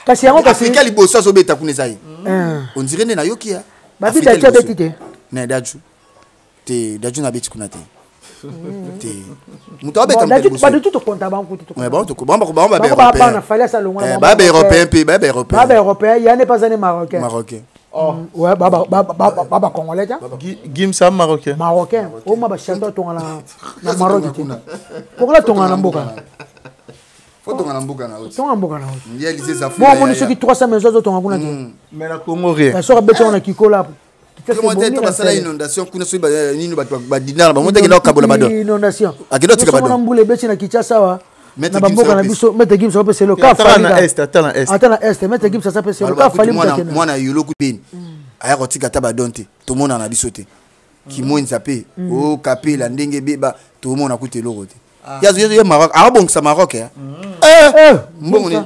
Kasi yango kasi Afrika liboso azobeta kuna eza ye, on dirait nde nayoki ya. Babi Daju abeti te. Ne Daju te, Daju nabeti kuna te te. Moto abeta. Bato tu tokonta bango kutu. Bango Fally asalongola. Baba européen mpe, baba européen. Baba européen ya ne pas ane marocain. Marocain. Oh. Ouais, baba baba baba congolais ta. Gims a marocain. Marocain. O ma ba château tonga na Maroc te. Congolais tonga na mboka. Faut tonga na mboka na oti. Tonga mboka na oti. Ya Lycée Zafu. Bon, moni soki 300 maisons zo tonga kuna te. Mais na Congo rien. Soki abeti na Kikola. Te basala inondation kuna, soki nini, bato badinara bango te, akenda kokabola bado. Inondation. Akenda otika bado. Mbula ebeti na Kinshasa wa na bamboka na biso, Maître Gims apesa elo. Ata na Est, ata na Est. Ata na Est, Maître Gims asapesa elo ka Fally. Mwana yolo kubeni aya kotika ata badon te, tomona na biso te. Kimwenza mpe okapela ndenge ebeba, tomona kuta eloko te. Ye Maroc akobongisa Maroc mbongo nini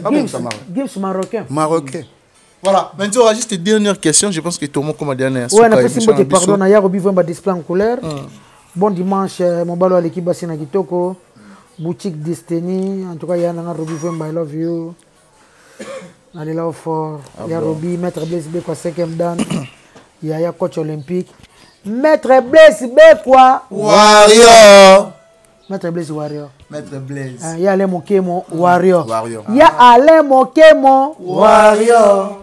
abongisa Maroc. Gims marocain. Marocain. Voilà. Maintenant, on aura juste une dernière question. Je pense que tout le monde comme la dernière. Ouais, napesi mbote, pardon, na Yarobi Vwemba display en couleur. Bon dimanche, mobalo aleki basi na kitoko. Boutique Destiny, en tout cas, ya nanga Robi Vwemba, I love you. Nalela fort. Ya Robi, Maître Blaise Bekwa, 5e dan. Yaya coach olympique. Maître Blaise Bekwa. Warrior. Maître Blaise Warrior. Maître Blaise. Ah, ya Alain Mokemo Warrior. Warrior. Ya Alain Mokemo Warrior.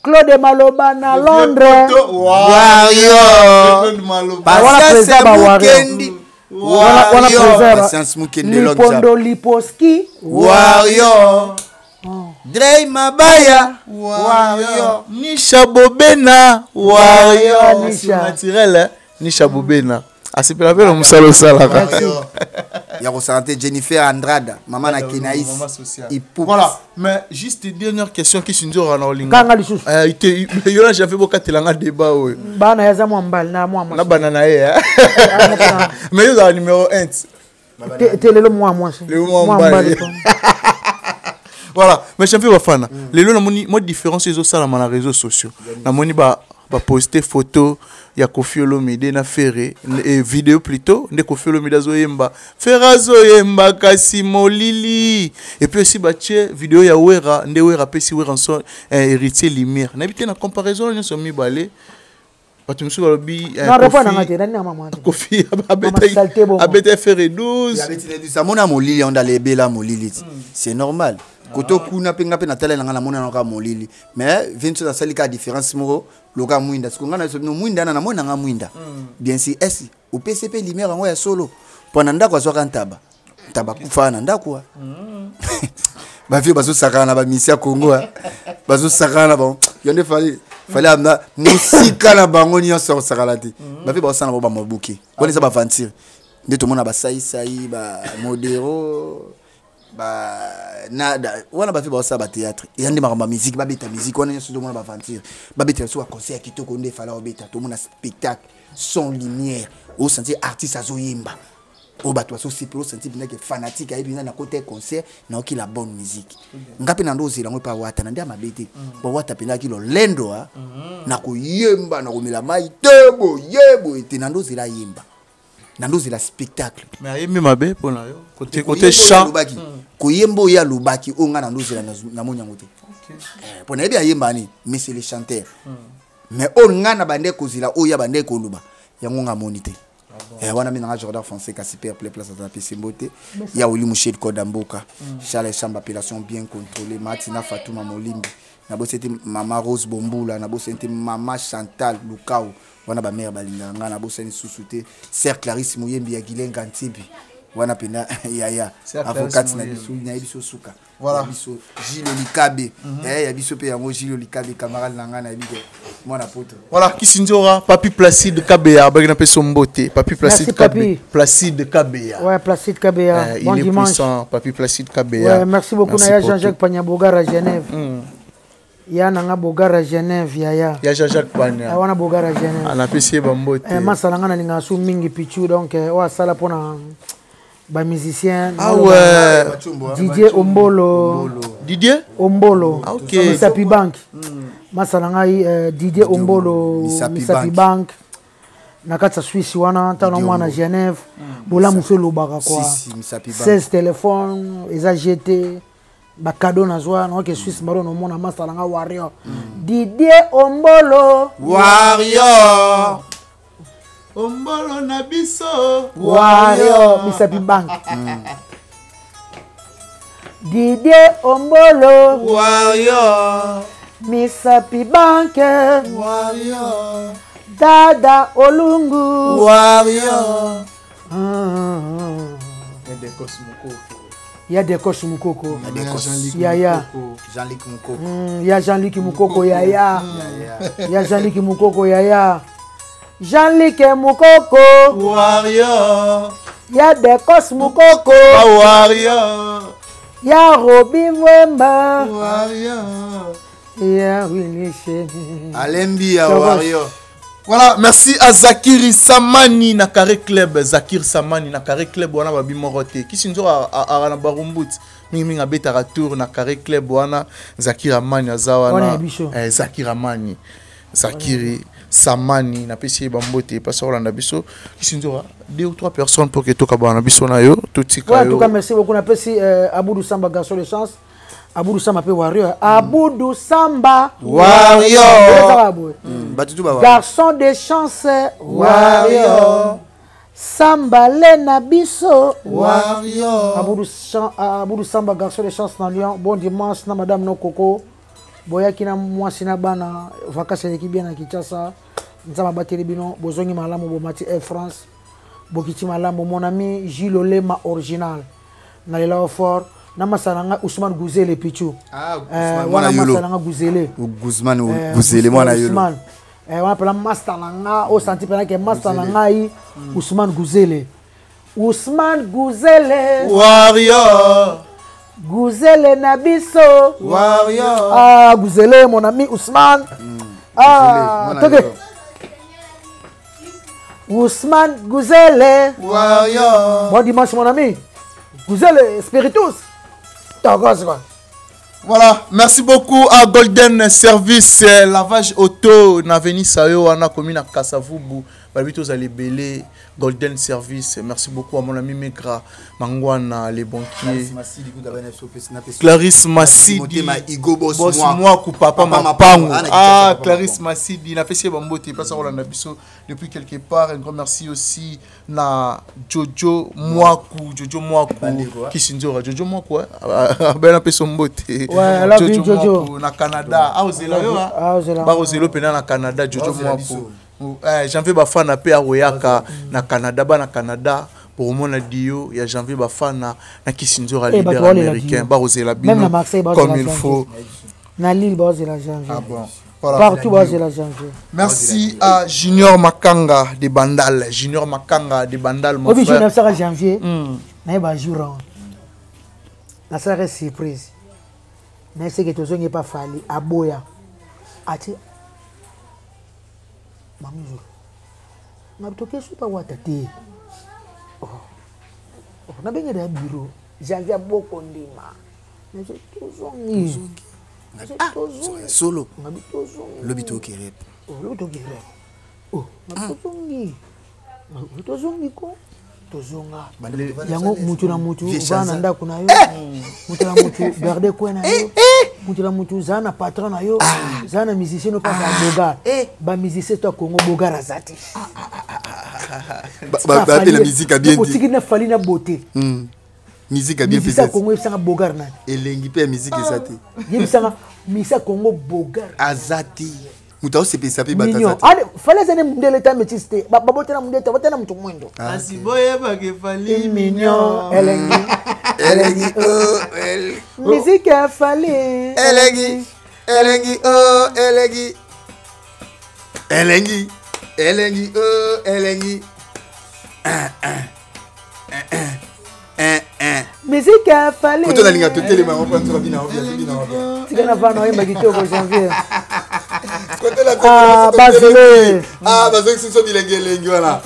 Claude Maloba na Londres. Warrior. Claude Maloba. Wana président ba Warrior. Mukendi. Wana wana président ba- Patience Mukendi Long Lipondo Liposki. Warrior. Drey Mabaya. Warrior. Nisha Bobena. Warrior. Nisha. Naturel, hein? Nisha Bobena. asepela mpe na mosala osalaka Ya kosala te Jennifer Andrada, mama na Kenaïs. Maman sociale. Ipups. Voilà, mais juste une dernière question qui se na olinga. Kanga lisusu. Yo na j'avais bokatelanga débat oyo. Bana yaza mwa mbali na mwa Na mwasi. bana na ye. hein. Mais yo za numéro 1. Te te lelo mwa mwasi. Lelo mwa mbali. Voilà, mais champion bafana. Lelo namoni moi différence ezosalama na réseaux sociaux. Namoni ba ba poster photo ya Koffi Olomide na Ferré et vidéo plutôt nde Koffi Olomide azoyemba. Ferré azoyemba kasi molili. Et puis aussi batie vidéo ya Wera nde Wera pesi Wera son héritier lumière. Nayebi te na comparaison nyonso mibale. Bato mosusu balobi Na répondre na nga te, nani na mama te. Koffi saleté bongo. abeta Ferré 12. Amona molili onda lebela molili ti. C'est normal. Koto kuna mpe nga mpe natala nanga namona nanga molili. Mais Vincent asali ka différence moko loka mwinda. Siko nga na so no mwinda na namona nga mwinda. Bien sûr, est opesi mpe lumière yango ya solo. Mpo na ndako azwaka ntaba. Ntaba kufa na ndako. ah. Bavie bazosakana na bamisi ya Congo. ah. Bazosakana na bango. Yo nde fali fali amna mosika na bango nyonso kosakana te. Bavie bazosala na bango bamabuke. Wana eza baventure. Nde tomona basaisai bamodero ba nada wana bafi baosala batéâtre eya nde makambo ya musique babeta musique wana nyonso tomona baventure babetela biso baconcert ya kitoko nde efala obeta tomona spectacle sans lumière osentir artiste azoyemba oyo bato bazosepela osentir mpenzake fanatique ayebi mpenza nakota ye concert naoki la bonne musique nga mpe na ndo ozela yango epa wata na nde ya mabe te bawata mpenza aki lolendo a na koyemba na komela mai te boye boye te na ndo ozela ayemba na ndo ozela spectacle. Mais ayembi mabe mpona yo côté Koyemba côté oyo chant. alobaki, koyemba oyo alobaki oyo ngai na ndozela namoni yango te. Mpo nayebi ayemba nini, mais c'est le chanteur, mais oyo ngai na bande kozela oyo ya bande koloba yango ngai amoni te. Wana mi nanga Jordan français kasi père ple place aza pesi mbote ya Oli Mushel Koda Mboka Charles Chamba appellation bien contrôlée Matina Fatuma Molimbi nabosi ete mama Rose Bombula nabosi ete mama Chantal Lukau wana bamare balingaka ngai nabosani susu te sœur Clarisse Moyembi ya Gilenga Ntibi wana mpena yaya Sœur Clarisse avocate na Moyembi. biso nayebi biso suka. Voilà. Ya biso Gilles Likabe ya biso mpe yango Gilles Likabe camarade na ngai nayebi ke mwana poto. Voilà, Kisinzora, Papi Placide Kabeya, bagina pe sombote, Papi Placide Merci, Kabeya, Papi. Placide Kabeya. Ouais, Placide Kabeya. Bon Il est dimanche. puissant, Papi Placide Kabeya. Ouais, merci beaucoup Merci Naya pour Jean-Jacques tout. Panya Bogara Genève. Ya nanga Bogara Genève yaya. Ya Jean-Jacques Panya. Ah, wana Bogara Genève. Anapesi ye bambote. Masala nga nalinga su mingi pichu donc oyo asala mpona bamusicien. Ah ouais. Didier Ombolo. Didier? Ombolo. Ah, ok. Misapi Bank. Masala ngai Didier Ombolo Misapi Misapi Bank. Bank. Na kati ya Suisse wana ntango mwana Genève bolamu so elobaka Si, si, Misapi Bank. 16 téléphone eza gt bakado nazwa naoke Suisse baro nomona masala nga warrior Didier Ombolo. Warrior. Ombolo na biso. Warrior Misapi Bank. Didier Ombolo. Warrior. Misapi Bank. Warrior. Dada Olungu. Warrior. Ya Dekos Mukoko. Jean-Luc Yaya. Jean-Luc Mukoko. Ya Jean-Luc Mukoko yaya. Ya Jean-Luc Mukoko yaya. Jean-Luc Mukoko. Warrior. Ya Dekos Mukoko. Warrior. Ya Robi Wemba. Warrior. Ya Willy Sheni. Alembi ya Warrior. Voilà, merci à Zakiri Samani na Carré Club. Zakir Samani na Carré Club wana babi moko te. Kisinzo a na Barumbut. Mingi mingi abetaka tour na Carré Club wana Zakir Amani aza Wana wana. ya biso. Zakir Amani. Zakiri Samani na pesi ye bambote pasa kolanda biso. Kisinzo deux ou trois personnes pour que toka bana biso na yo totika Ouais, en tout cas, yo. merci beaucoup. Napesi Aboudou Samba, garçon de chance. Aboudou Samba, pe warrior. Aboudou Samba. Warrior. Ezaka boye. Bato tu ba Garçon de chance, warrior. Sambale na biso, warrior. Aboudou Samba, garçon de chance na Lyon. Bon dimanche na madame no Coco. Boyaki na mwasi na bana vacances eleki bien na Kinshasa. Nzambe abateli bino, bozongi malamu, bomati Air France. Bokiti malamu, mon ami Gilles Olema original. Na lela fort. Na masala nga Ousmane Gouzele Pichu. Ah, wana masala nga Gouzele. Guzman Gouzele mwana yolo. Ousmane. Wana pela master na nga o senti pela ke master na ngai Ousmane Gouzele. Ousmane Gouzele. Warrior. Gouzele na biso. Warrior. Ah Gouzele mon ami Ousmane. Ah, toke. Ousmane Gouzele. Warrior. Bon dimanche mon ami. Gouzele Spiritus. Togos quoi. Voilà, merci beaucoup à Golden Service Lavage Auto na Avenue Sayo wana commune à Kasavubu. Babito Zalebele Golden Service. Merci beaucoup à mon ami Megra Mangwana les banquiers. Clarisse Massidi. Boss Mwaku papa Mapangu. Ah Clarisse Massidi na pesi bambote pasa Rolanda biso depuis quelque part. Un grand merci aussi na Jojo Mwaku, Jojo Mwaku Kisinzora, Jojo Mwaku ben apesa mbote. Ouais, Jojo, Jojo na Canada. Ah ozela yo. Ba ozelo pena na Canada Jojo Mwaku. Janvier Bafana pe aroyaka na Canada ba na Canada pour mona dio ya Janvier Bafana na Kisinzora leader américain ba ozela bino comme il faut. Na Lille ba ozela Janvier. Ah bon. Voilà. Partout la janvier. Merci à Junior Makanga de Bandal. Junior Makanga de Bandal, mon frère. Au janvier, na ba jour. Na sera surprise. Mais c'est que tozongi pas fali aboya. Ati Mamuzo. Na toke su pa wata te. Oh. Na benga da bureau. Janvier boko ndima. Mais tozongi. Ah, solo. Lobi toki rep. Lobi toki rep. Oh, tozongi. Tozongi ko. Tozonga. Yango mutu na mutu va na ndako na yo. Mutu na mutu garde kwe na yo. Mutu na mutu za na patron na yo. Za na musicien no pa bogar. Ba musicien to Congo bogar azati. Ba ba la musique a bien dit. Otiki na fali na beauté. Musique a bien fait. Musique Congo yebisanga bogar nani. Elengi pe musique ezate. Yebisanga musique Congo bogar. Azati. Muta osepesa pe batazati. Ale fallait zane mundele ta métis te. Ba botela mundele ta botela mutu mwendo. Asi boyeba ke fali mignon elengi. Elengi oh musique a fali. Elengi. Elengi oh elengi. Elengi. Elengi oh elengi. Musique a fallu. Koto nalinga totelema ngo mpo bina bina bina. Tika na vana oyemba kitoko janvier. Koto la ah bazele. Ah bazongi so bilenge elengi wana.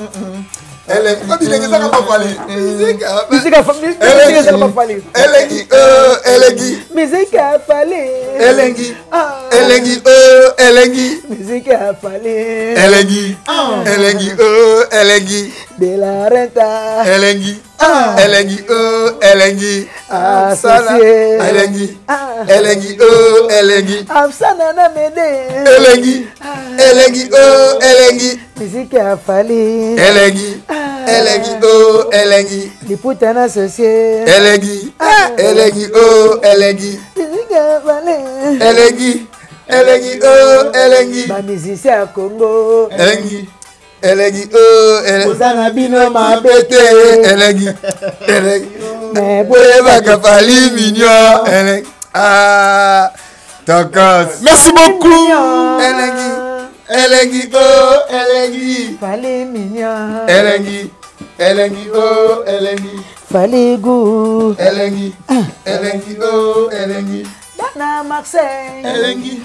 Elengi ko bilenge zaka pa fali. Musique musique a fallu. Elengi elengi. Musique a fallu. Elengi. Elengi elengi. Musique a fallu. Elengi. Elengi elengi. De la renta. Elengi. Elengi elengi. Associé. Elengi. Elengi elengi. Absana na mede. Elengi. Elengi elengi. Musique a fallu. Elengi. Elengi elengi. Liputa na associé. Elengi. Elengi elengi. Musique a fallu. Elengi. Elengi elengi. Ba musicien ya Congo. Elengi. Elengi elengi. Ozana bino mabe te. Elengi. Elengi. Boyebaka fali mignon. Elengi. Ah. Tokos. Merci beaucoup. Elengi. Elengi oh elengi. Fali mignon. Elengi. Elengi oh elengi. Fali goût. Elengi. Elengi oh elengi. Bana Marseille. Elengi.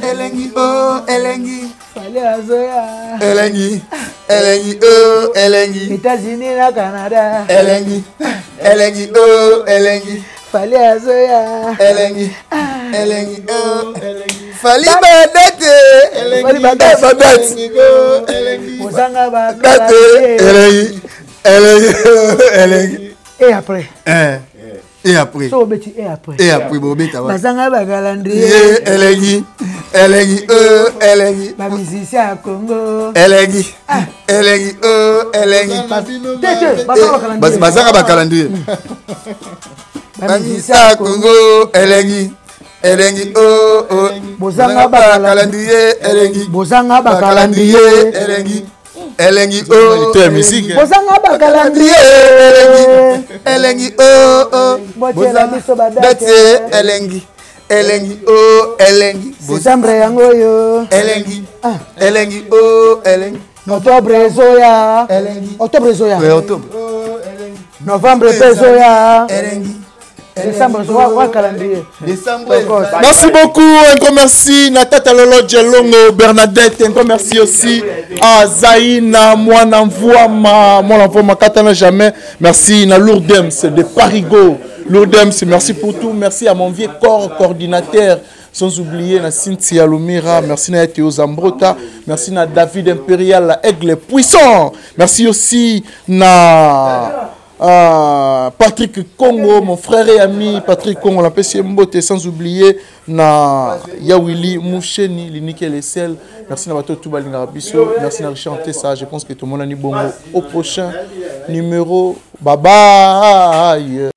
Elengi oh elengi. Fali azoya. Elengi. Elengi oh elengi. États-Unis na Canada. Elengi. Elengi oh elengi. Fali azoya. Elengi. Elengi oh elengi. Fali badate. Fali badate. Badate. Ozanga badate. Elengi. Elengi elengi. Et après. Et après. So obeti et après. Et après bobeta wa. Bazanga ba calendrier. Elengi. Elengi o elengi. Bamusicien ya Congo. Elengi elengi o elengi. Tete bazaka Bazaka bacalendrier. Bamusicien ya Congo elengi elengi o o. Bozanga bacalendrier elengi. Bozanga bacalendrier elengi elengi o. Te musique. Bozanga bacalendrier elengi elengi o o. Botiela biso badate. Date elengi elengi o elengi. Septembre yango oyo. Elengi elengi o elengi. Octobre ezoya. Octobre ezoya. Ouais, octobre. Novembre mpe ezoya. Elengi. Décembre ezoya wa calendrier. Décembre. Merci beaucoup, un grand merci Natata Lolo Djelongo, Bernadette, un grand merci aussi à Zaina, Mwana Mvouama, Mwana Mvouama, Katana Jamais, merci na Lourdems de Parigo, Lourdems, merci pour tout, merci à mon vieux corps coordinateur, sans oublier na Cynthia Lumira, merci na Théo Zambrota, merci na David Imperial, Aigle Puissant, merci aussi na Patrick Congo, mon frère et ami Patrick Congo, la PC Mbote, sans oublier na Yawili Moucheni, l'unique et le. Merci na bato tout balinga biso, merci na Richard Tessa, je pense que tout le monde a bongo au prochain numéro. Bye bye.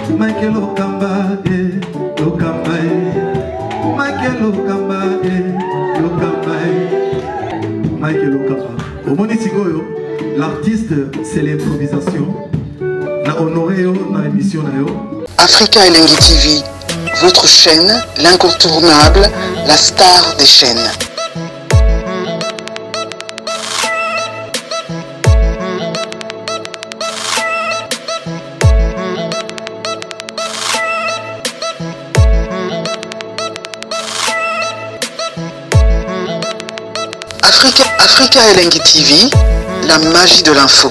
Michael Okamba, Okamba, Michael Okamba, Okamba, Michael Okamba. Omoni sikoyo, l'artiste, c'est l'improvisation. Na honoré yo na émission na yo. Africa Elengi TV, votre chaîne, l'incontournable, la star des chaînes. Africa Elengi TV, la magie de l'info.